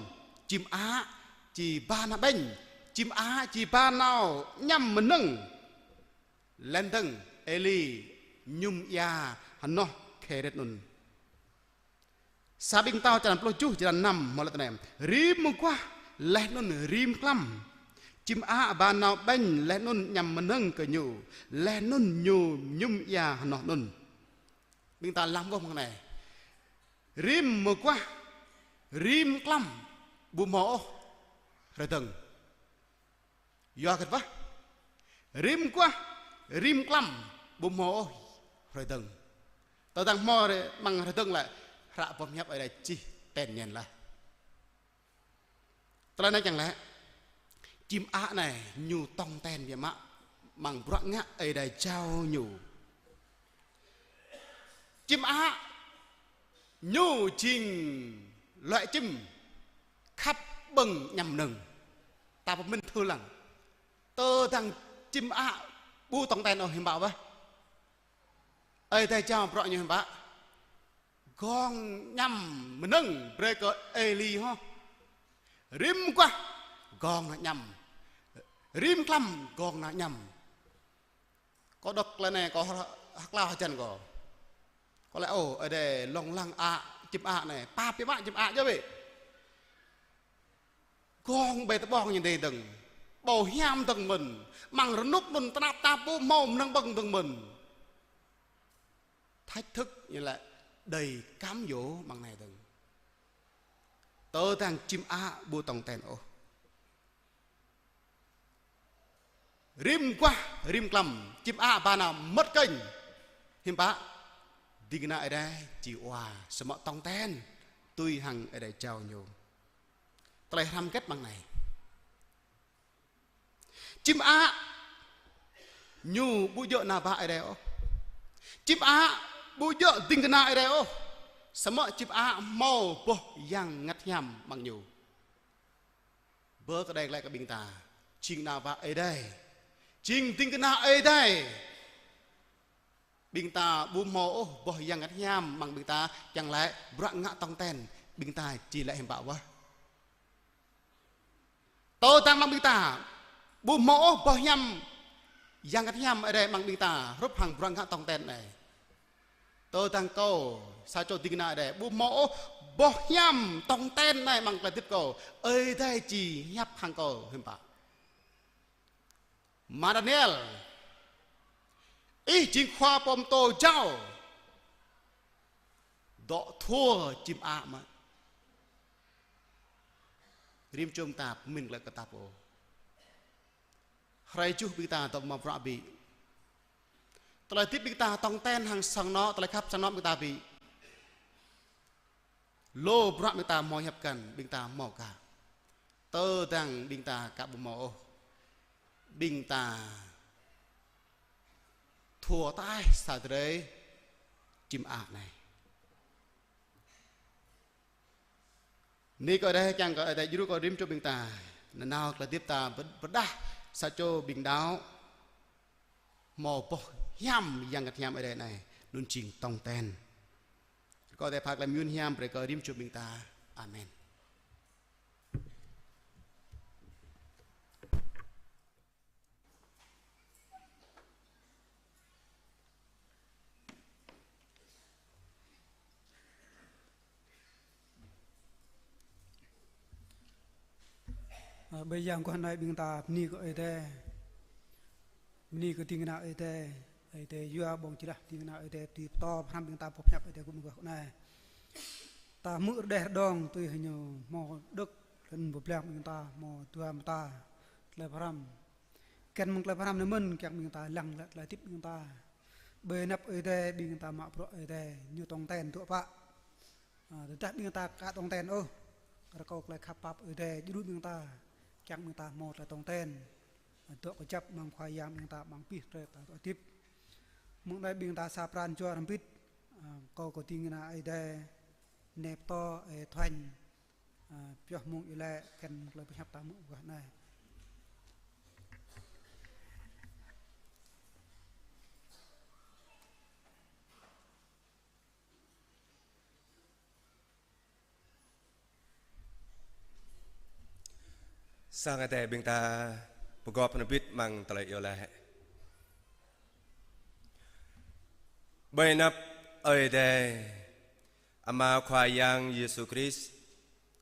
čim ă či ba nao ƀañ, čim ă či ba nao añăm mơnơ̆ng. Laih dơ̆ng Êli mơñum ia hơnoh Kêrit anŭn. Sa Ƀing Pơtao črăn pluh tơjuh, črăn năm hmâo laĭ tui anai: Rĭm mơguah laih anŭn rĭm klăm, čim ă ba nao ƀañ laih anŭn añăm mơnơ̆ng kơ ñu, laih anŭn ñu mơñum ia hơnoh anŭn. Ƀing ta lăng ƀuh amăng anai. Rĭm mơguah, rĭm klăm, ƀu hmâo ôh hrơi dơ̆ng. Yua hơget wơ̆t? Rĭm mơguah, rĭm klăm, ƀu hmâo ôh hrơi dơ̆ng. Tơdang hmâo hrơi, amăng hrơi dơ̆ng lĕ, hră boh pơhiăp Ơi Adai čih ten ñen laih. Tơlơi anai kiăng laĭ, čim ă anai ñu tong ten biă mă amăng bruă ngă Ơi Adai jao ñu. Čim ă ñu jing loại čim khăp ƀơ̆ng añăm mơnơ̆ng. Ta pơmĭn thâo lăng. Tơdang čim ă ƀu tong ten ôh hiư̆m pă wơ̆t? Ơi Adai jao bruă ñu hiư̆m pă? Gong añăm mơnơ̆ng brơi kơ Êli hŏ. Rĭm mơguah gong nao añăm. Rĭm klăm gong nao añăm. Kâo đŏk tơlơi anai kâo hơ-, hơklao hơjăn kâo. Kâo laĭ ôh, Ơi Adai lông lăng ă, čim ă anai, pap biă mă čim ă djơ̆ bĕ. Gong ƀơi tơƀong ñu dêh dơ̆ng. Ƀâo hiam dơ̆ng mơ̆n. Amăng rơnŭk anŭn tơnap tap ƀu hmâo mơnơ̆ng ƀơ̆ng dơ̆ng mơ̆n. Thách thức ñu laĭ đầy cám dỗ amăng anai dơ̆ng. Tơdang čim ă ƀu tong ten ôh. Rĭm mơguah, rĭm klăm, čim ă ba nao mơ̆t kơnh. Hiư̆m pă? Ding kơna Ơi Adai či wa, samơ̆ tong ten tui hăng Ơi Adai jao ñu. Tơlơi hrăm hơget amăng anai? Čim ă ñu ƀu djơ̆ ană bă Ơi Adai ôh. Čim ă ƀu djơ̆ ding kơna Ơi Adai ôh. Samơ̆ čim ă hmâo boh Yang Bơngăt Hiam amăng ñu. Bơ kơ đei glaĭ kơ ƀing ta, jing ană bă Ơi Adai, jing ding kơna Ơi Adai. Ƀing ta ƀu hmâo ôh boh Yang Bơngăt Hiam amăng ƀing ta, kiăng laĭ bruă ngă tong ten, ƀing ta či laĭ hiư̆m pă wơ̆t? Tơdang amăng ƀing ta ƀu hmâo ôh boh hiam Yang Bơngăt Hiam Ơi Adai amăng ƀing ta, hrup hăng bruă ngă tong ten anai. Tơdang kâo, sa čô ding kơna Ơi Adai, ƀu hmâo ôh boh hiam tong ten anai amăng tơlơi hơdip kâo, Ơi Adai či hiăp hăng kâo hiư̆m pă? Ama Daniel, ih jing khua pơtô jao, dŏ thua čim ă mơ̆n. Rĭm čô ƀing ta pơmĭn glaĭ kơ ta pô. Hrơi tơjuh ƀing ta dŏ mă bruă ƀĭ. Tơlơi hơdip ƀing ta tong ten hăng sang anŏ, tơlơi khăp sang anŏ ƀing ta ƀĭ. Lu bruă ƀing ta hmâo hiăp găn, ƀing ta hmâo ka. Tơdang ƀing ta ka ƀu hmâo ôh, ƀing ta thua taih sa drơi čim a anai. Bơni kơ Ơi Adai, kiăng kơ Ơi Adai djru kơ rĭm čô ƀing ta nanao tơlơi hơdip ta pơrơđah sa čô ƀing đaŏ hmâo boh hiam Yang Bơngăt Hiam Ơi Adai anai, anŭn jing tong ten. Rơkâo Ơi Adai pha tơlơi mơyun hiam brơi kơ rĭm čô ƀing ta. Amen. Ơ, ƀơi yang guah anai ƀing ta bơni kơ Ơi Adai. Bơni kơ ding kơna Ơi Adai. Ơi Adai yua ƀơ̆ng jơlah ding kơna Ơi Adai dưi pơtô pơhrăm ƀing ta boh hiăp Ơi Adai gum guah anai. Ta hmư̆ rơđeh rơđông tui hăng ñu hmâo đŏk lŏn pơblang ƀing ta hmâo dua mơta tơlơi pơhrăm. Găn mơ̆ng tơlơi pơhrăm anai mơ̆n kiăng ƀing ta lăng lĕ tơlơi hơdip ƀing ta. Ƀơi anăp Ơi Adai ƀing ta mă bruă Ơi Adai ñu tong ten dŏ pă. Ơ, tơdah ƀing ta ka tong ten ôh, rơkâo tơlơi khăp pap Ơi Adai djru ƀing ta, kiăng ƀing ta hmâo tơlơi tong ten. Ơ, dŏ kơjăp amăng Khua Yang ƀing ta amăng abih tơlơi ta dŏ hơdip. Mơ̆ng anai ƀing ta sa pran jua hrŏm hơbĭt, ơ, rơkâo kơ ding kơna Ơi Adai nep tô, ơ, Thuanh, ơ, pioh mông iâu laĭ găn tơlơi pơhiăp ta hmư̆ guah anai. Sang Ơi Adai ƀing ta pơgop hrŏm hơbĭt amăng tơlơi iâu laĭ. Ƀơi anăp Ơi Adai, Ama Khua Yang Yêsu Krist,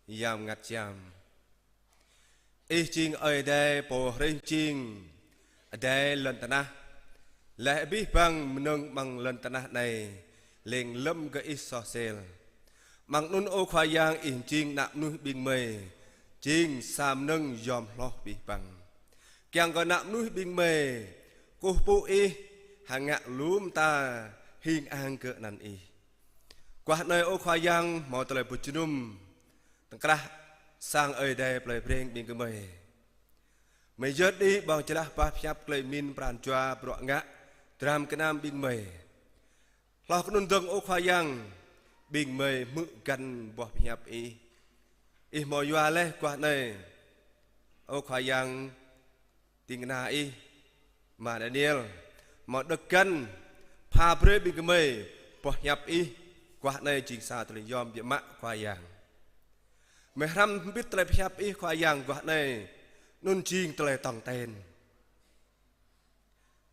Yang Bơngăt Hiam. Ih jing Ơi Adai pô hrih jing adai lŏn tơnah, laih abih bang mơnơ̆ng amăng lŏn tơnah anai lêng lơ̆m kơ Ih soh sel. Mơ̆ng anŭn, ơ Khua Yang, Ih jing ană mơnuih ƀing gơmơi, jing sa mơnơ̆ng yom hloh abih bang. Kiăng kơ ană mơnuih ƀing gơmơi kơkuh pơpŭ Ih, hăng ngă lu mơta hing ang kơ anăn Ih. Guah anai, ơ Khua Yang, hmâo tơlơi pơjơnum tơkrah sang Ơi Adai plei Breng ƀing gơmơi. Gơmơi yơr đĭ ƀơ̆ng jơlah bah pơhiăp tơlơi pơmĭn pran jua bruă ngă dram gơnam ƀing gơmơi. Hloh kơ anŭn dơ̆ng, ơ Khua Yang, ƀing gơmơi hmư̆ găn boh pơhiăp Ih. Ih hmâo yua laih guah anai, ơ Khua Yang, ding kơna Ih, Ama Daniel, hmâo đŏk găn pha brơi ƀing gơmơi boh hiăp Ih, guah anai jing sa tơlơi yom biă mă Khua Yang. Gơmơi hrăm hơbĭt tơlơi pơhiăp Ih Khua Yang guah anai, anŭn jing tơlơi tong ten.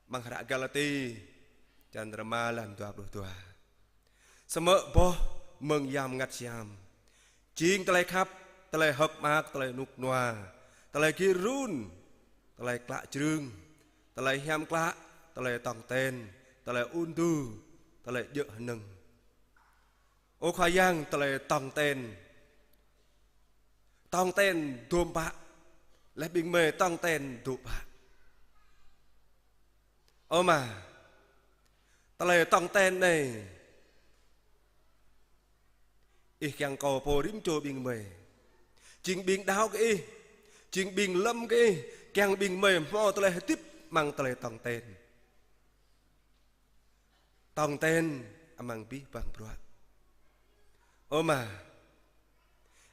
Amăng hră Galati, črăn rơma, lăm dua pluh dua. Samơ̆ boh mơ̆ng Yang Bơngăt Hiam jing tơlơi khăp, tơlơi hơ̆k mơak, tơlơi rơnŭk rơnua, tơlơi gir run, tơlơi klă jrưng, tơlơi hiam klă, tơlơi tong ten, tơlơi ŭn tŭ, tơlơi djơ̆ hơnơ̆ng. Ơ Khua Yang, tơlơi tong ten, tong ten dôm pă, laih ƀing gơmơi tong ten dôm pă. Ơ Ama, tơlơi tong ten anai, Ih kiăng kơ pô rĭm čô ƀing gơmơi, jing ƀing đaŏ kơ Ih, jing ƀing lơ̆m kơ Ih, kiăng ƀing gơmơi hmâo tơlơi hơdip amăng tơlơi tong ten. Tong ten amăng abih bang bruă. Ơ Ama,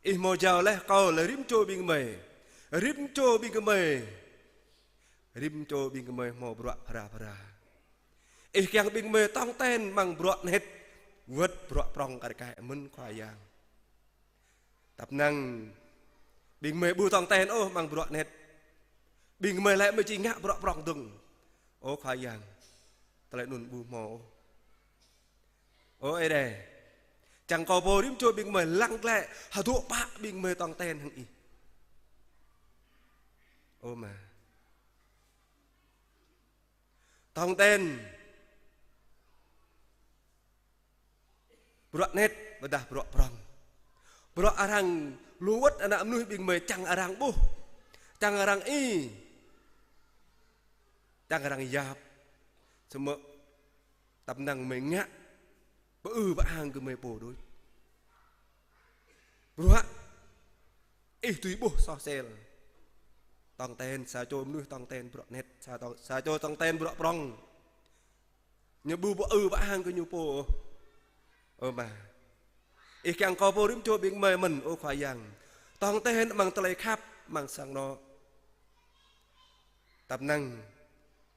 Ih hmâo jao laih kơ rĭm čô ƀing gơmơi, rĭm čô ƀing gơmơi, rĭm čô ƀing gơmơi hmâo bruă phara phara. Ih kiăng ƀing gơmơi tong ten amăng bruă anet, wơ̆t bruă prŏng kar kaĭ mơ̆n Khua Yang. Tăp năng ƀing gơmơi ƀu tong ten ôh amăng bruă anet. Ƀing gơmơi laĭ gơmơi či ngă bruă prŏng dơ̆ng. Ơ Khua Yang, tơlơi anŭn ƀu hmâo ôh. Ơ Ơi Adai, čang kơ pô rĭm čô ƀing gơmơi lăng glaĭ hơdŏ pă ƀing gơmơi tong ten hăng Ih. Ơ Ama, tong ten bruă anet ƀôdah bruă prŏng. Bruă arăng lu wơ̆t ană mơnuih ƀing gơmơi čang arăng ƀuh, čang arăng i, čang arăng yap. Samơ̆ tăp năng gơmơi ngă pơư pơang kơ gơmơi pô đôč. Bruă ih dưi ƀuh soh sel. Tong ten, sa čô mơnuih tong ten bruă anet, sa tong, sa čô tong ten bruă prŏng. Ñu ƀu ƀu ư ƀă hăng kơ ñu pô ôh. Ơ Ama, ih kiăng kơ pô rĭm čô ƀing gơmơi mơ̆n, ơ Khua Yang. Tong ten amăng tơlơi khăp, amăng sang anŏ. Tăp năng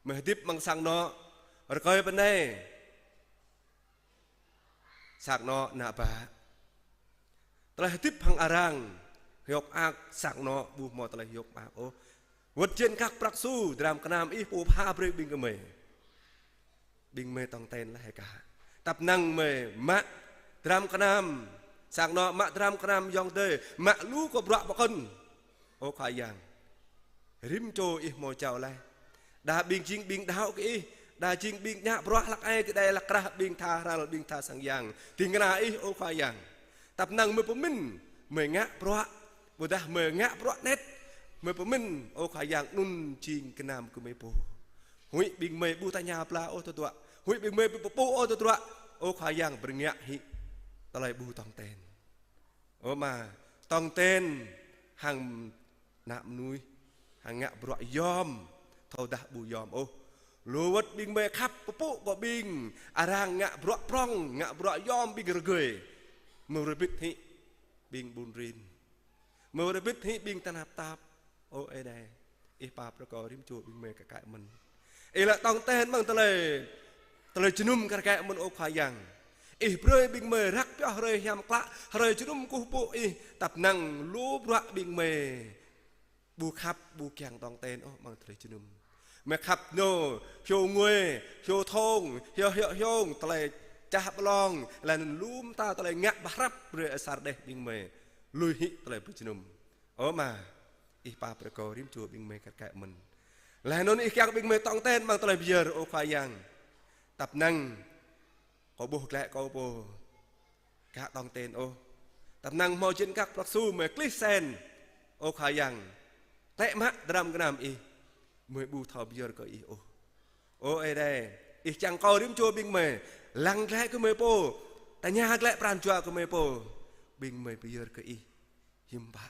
gơmơi hơdip amăng sang anŏ, rơkơi pơ anai, sang anŏ ană bă. Tơlơi hơdip hăng arăng, hiơ̆k mơak, sang anŏ ƀu hmâo tơlơi hiơ̆k mơak ôh. Wơ̆t jên kăk prăk su, dram kơnam ih pô pha brơi ƀing gơmơi. Ƀing gơmơi tong ten laih hơkă. Tăp năng gơmơi mă dram kơnam, sang anŏ mă dram kơnam ayŏng adơi, mă lu kơ bruă pơkŏn. Ơ Khua Yang, rĭm čô ih hmâo jao laih. Đa ƀing jing ƀing đaŏ kơ ih, đa jing ƀing ngă bruă hlăk ai kơ đai hlăk krah, ƀing tha hrăl, ƀing tha sang yang, ding kơna ih, ơ Khua Yang. Tăp năng gơmơi pơmĭn, gơmơi ngă bruă, ƀôdah gơmơi ngă bruă anet, gơmơi pơmĭn, ơ Khua Yang, anŭn jing gơnam gơmơi pô. Huĭ ƀing gơmơi ƀu tơña pla ôh tơdruă, huĭ ƀing gơmơi ƀu pơpŭ ôh tơdruă, ơ Khua Yang, pơrơngiă hĭ tơlơi ƀu tong ten. Ơ Ama, tong ten hăng ană mơnuih, hăng ngă bruă yom, thâodah ƀu yom ôh. Lu wơ̆t ƀing gơmơi khăp pơpŭ kơ ƀing arăng ngă bruă prŏng, ngă bruă yom, ƀing rơgơi. Gơmơi rơbit hĭ ƀing ƀun rin. Gơmơi rơbit hĭ ƀing tơnap tap. Ơ Ơi Adai, ih pap brơi kơ rĭm čô ƀing gơmơi kar kaĭ mơ̆n. Ih laĭ tong ten amăng tơlơi, tơlơi jơnum kar kaĭ mơ̆n, ơ Khua Yang. Ih brơi ƀing gơmơi răk pioh hrơi hiam klă, hrơi jơnum kơkuh pơpŭ ih, tăp năng lu bruă ƀing gơmơi ƀu khăp, ƀu kiăng tong ten ôh amăng tơlơi jơnum. Gơmơi khăp ñu, hyu ngui, hyu thong, hyu hyu hiong, tơlơi čah ƀlŏng, laih anŭn lu mơta tơlơi ngă pơhrăp brơi asar đeh ƀing gơmơi lui hĭ tơlơi pơjơnum. Ơ Ama, ih pap brơi kơ rĭm čô ƀing gơmơi kar kaĭ mơ̆n. Laih anŭn ih kiăng ƀing gơmơi tong ten amăng tơlơi pơyơr, ơ Khua Yang. Tăp năng kâo ƀuh glaĭ kâo pô ka tong ten ôh. Tăp năng hmâo jên kăk prăk su gơmơi klih sen, ơ Khua Yang. Tĕ mă dram gơnam ih, gơmơi ƀu thâo pơyơr kơ ih ôh. Ơ Ơi Adai, ih čang kơ rĭm čô ƀing gơmơi lăng glaĭ kơ gơmơi pô, tơña glaĭ pran jua kơ gơmơi pô, ƀing gơmơi pơyơr kơ ih hiư̆m pă.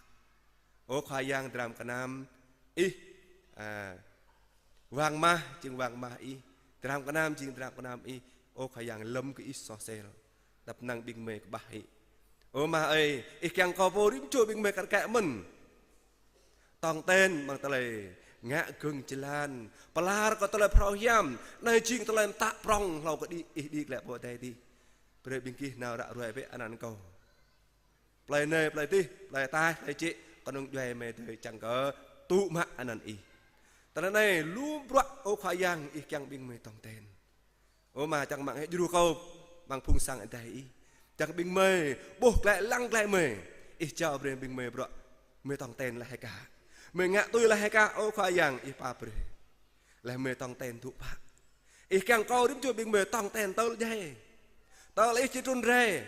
Ơ Khua Yang, dram gơnam ih, a, wang mah jing wang mah ih, dram gơnam jing dram gơnam ih. Ơ Khua Yang, lơ̆m kơ ih soh sel, tăp năng ƀing gơmơi kơƀah hĭ. Ơ Ama ơi, ih kiăng kơ pô rĭm čô ƀing gơmơi kar kaĭ mơ̆n. Tong ten amăng tơlơi ngă gơ̆ng jơlan, pơlar kơ tơlơi phrâo hiam, anai jing tơlơi mơtă prŏng hlâo kơ đĭ, ih đĭ glaĭ pơ adai adih. Brơi ƀing gih nao ră ruai bĕ anăn kâo. Plei anai, plei adih, plei ataih, plei jĕ, kơnơ̆ng djuai mơ̆ng adơi čang kơ tŭ mă anăn ih. Tơlơi anai lu bruă, ơ Khua Yang, ih kiăng ƀing gơmơi tong ten. Ơ Ama, čang mơ̆ng ih djru kâo amăng phung sang adai ih. Čang ƀing gơmơi ƀuh glaĭ lăng glaĭ gơmơi, ih jao brơi ƀing gơmơi bruă gơmơi tong ten laih hơkă, gơmơi ngă tui laih hơkă, ơ Khua Yang, ih pap brơi. Laih gơmơi tong ten tŭ pă. Ih kiăng kơ rĭm čô ƀing gơmơi tong ten tơl djai, tơl ih či trŭn rai,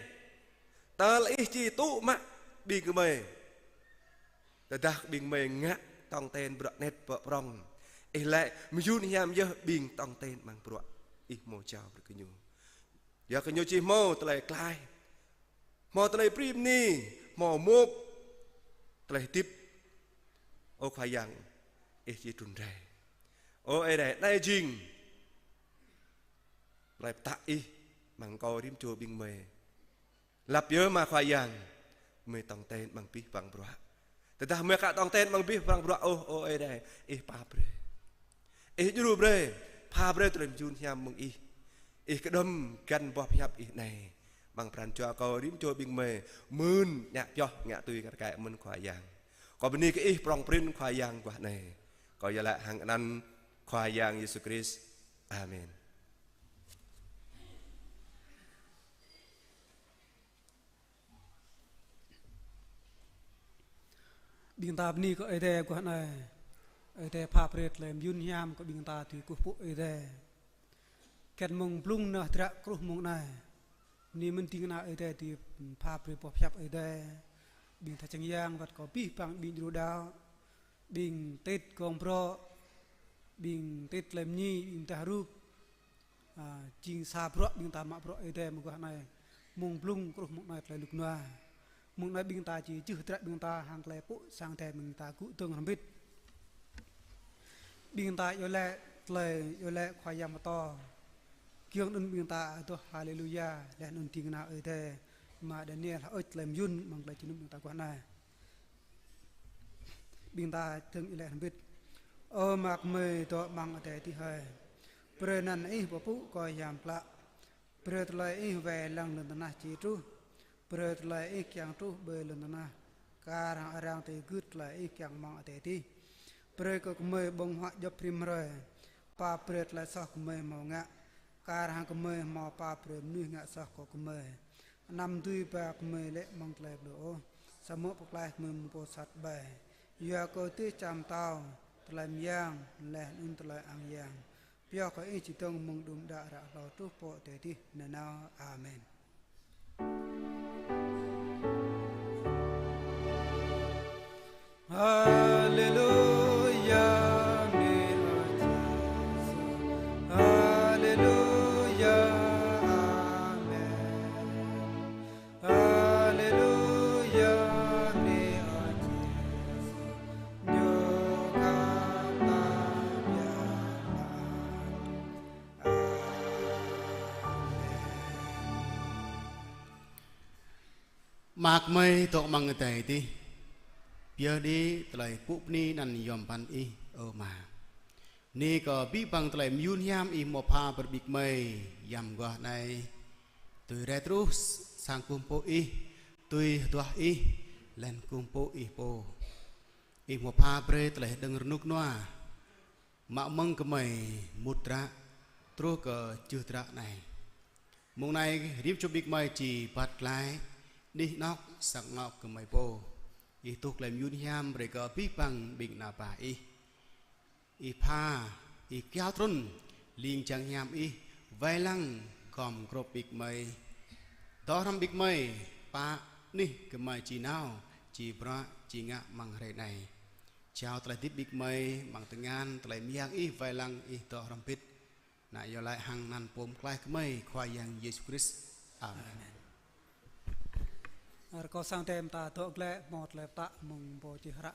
tơl ih či tŭ mă ƀing gơmơi. Tơdah ƀing gơmơi ngă tong ten bruă anet bruă prŏng, ih laĭ mơyŭn hiam yơh ƀing tong ten amăng bruă ih hmâo jao brơi kơ ñu. Yua kơ ñu či hmâo tơlơi klaih, hmâo tơlơi pri mơni, hmâo mŭk, tơlơi hơdip. Ơ Khua Yang, ih či trŭn rai. Ơ Ơi Adai, anai jing tơlơi pơtă ih amăng kơ rĭm čô ƀing gơmơi. Lăp yơh mă Khua Yang, gơmơi tong ten amăng abih bang bruă. Tơdah gơmơi ka tong ten amăng abih bang bruă ôh, ơ Ơi Adai, ih pap brơi. Ih djru brơi, pha brơi tơlơi mơyŭn hiam mơ̆ng ih. Ih kơđŏm găn boh pơhiăp ih anai amăng pran jua kơ rĭm čô ƀing gơmơi mơ̆n, ngă pioh, ngă tui kar kaĭ mơ̆n Khua Yang. Kâo bơni kơ ih prŏng prin Khua Yang guah anai. Kâo iâu laĭ hăng anăn Khua Yang Yêsu Krist. Amen. Ƀing ta bơni kơ Ơi Adai guah anai. Ơi Adai pha brơi tơlơi mơyŭn hiam kơ ƀing ta dưi kơkuh pơpŭ Ơi Adai. Kĕt mơ̆ng blung nao hơdră truh mơ̆ng anai, bơni mơ̆n ding kơna Ơi Adai dưi pha brơi boh pơhiăp Ơi Adai. Ƀing tha čang yang wơ̆t kơ abih bang ƀing djru đaŏ, ƀing tit gong brŏ, ƀing tit tơlơi mơñi, ƀing dah rup, a, jing sa bruă ƀing ta mă bruă Ơi Adai mơguah anai, mơ̆ng blung truh mơ̆ng anai tơlơi rơnŭk rơnua. Mơ̆ng anai ƀing ta či čih hơdră ƀing ta hăng tơlơi pŭ sang Ơi Adai ƀing ta gŭ dơ̆ng hrŏm hơbĭt. Ƀing ta iâu laĭ tơlơi, iâu laĭ Khua Yang pơtô. Giŏng anŭn ƀing ta adoh Haleluya, laih anŭn ding kơna Ơi Adai. Mơ̆ng Daniel hơơč tơlơi mơyŭn mơ̆ng tơlơi jơnum ƀing ta guah anai. Ƀing ta dơ̆ng iâu laĭ hrŏm hơbĭt. Ơ Ama gơmơi dŏ amăng adai adih hơi. Brơi anăn Ih pơpŭ kơ hiam klă. Brơi tơlơi Ih wai lăng lŏn tơnah či truh. Brơi tơlơi Ih kiăng truh ƀơi lŏn tơnah, kar hăng arăng tui gưt tơlơi Ih kiăng amăng adai adih. Brơi kơ gơmơi ƀơ̆ng huă djŏp rĭm hrơi. Pap brơi tơlơi soh gơmơi hmâo ngă, kar hăng gơmơi hmâo pap brơi mơnuih ngă soh kơ gơmơi. Anăm dưi ba gơmơi lê̆ amăng tơlơi plư ôh, samơ̆ pơklaih gơmơi mơ̆ng pô sat ƀai. Yua kơ dêh čar pơtao, tơlơi mơyang, laih anŭn tơlơi ang yang. Pioh kơ Ih či dơ̆ng mơ̆ng đưm đă ră hlâo truh pơ adai adih nanao. Amen. Haleluya, bơni Ơi Yêsu. Haleluya, amen. Haleluya, bơni Ơi Yêsu. Ñu khăp ta biă mă. Amen. Ama gơmơi dŏ amăng adai adih, pioh đĭ tơlơi pŭ bơni anăn yom pơphan Ih, ơ Ama. Bơni kơ abih bang tơlơi mơyŭn hiam Ih hmâo pha brơi ƀing gơmơi, yăm guah anai. Tui rai truh sang kơkuh pơpŭ Ih, tui hơduah Ih, laih anŭn kơkuh pơpŭ Ih pô. Ih hmâo pha brơi tơlơi hơđơ̆ng rơnŭk rơnua. Mă mơ̆ng gơmơi mŭt hơdră, truh kơ čih hơdră anai. Mông anai, rĭm čô ƀing gơmơi či băt glaĭ, anih anŏ sang anŏ gơmơi pô. Ih tuh tơlơi mơyŭn hiam brơi kơ abih bang ƀing ană bă Ih. Ih pha, Ih kiaŏ trŭn, ling jang hiam Ih, wai lăng gom grŏp ƀing gơmơi. Dŏ hrŏm ƀing gơmơi, pă anih gơmơi či nao, či bruă, či ngă amăng hrơi anai. Jao tơlơi hơdip ƀing gơmơi, amăng tơngan, tơlơi mơyang Ih, wai lăng Ih dŏ hrŏm hơbĭt. Anăn iâu laĭ hăng anăn Pô Pơklaih gơmơi, Khua Yang Yêsu Krist. Amen. Amen. Rơkâo sang Ơi Adai mơ̆ng ta dŏ glaĭ hmâo tơlơi pơtă mơ̆ng pô čih hră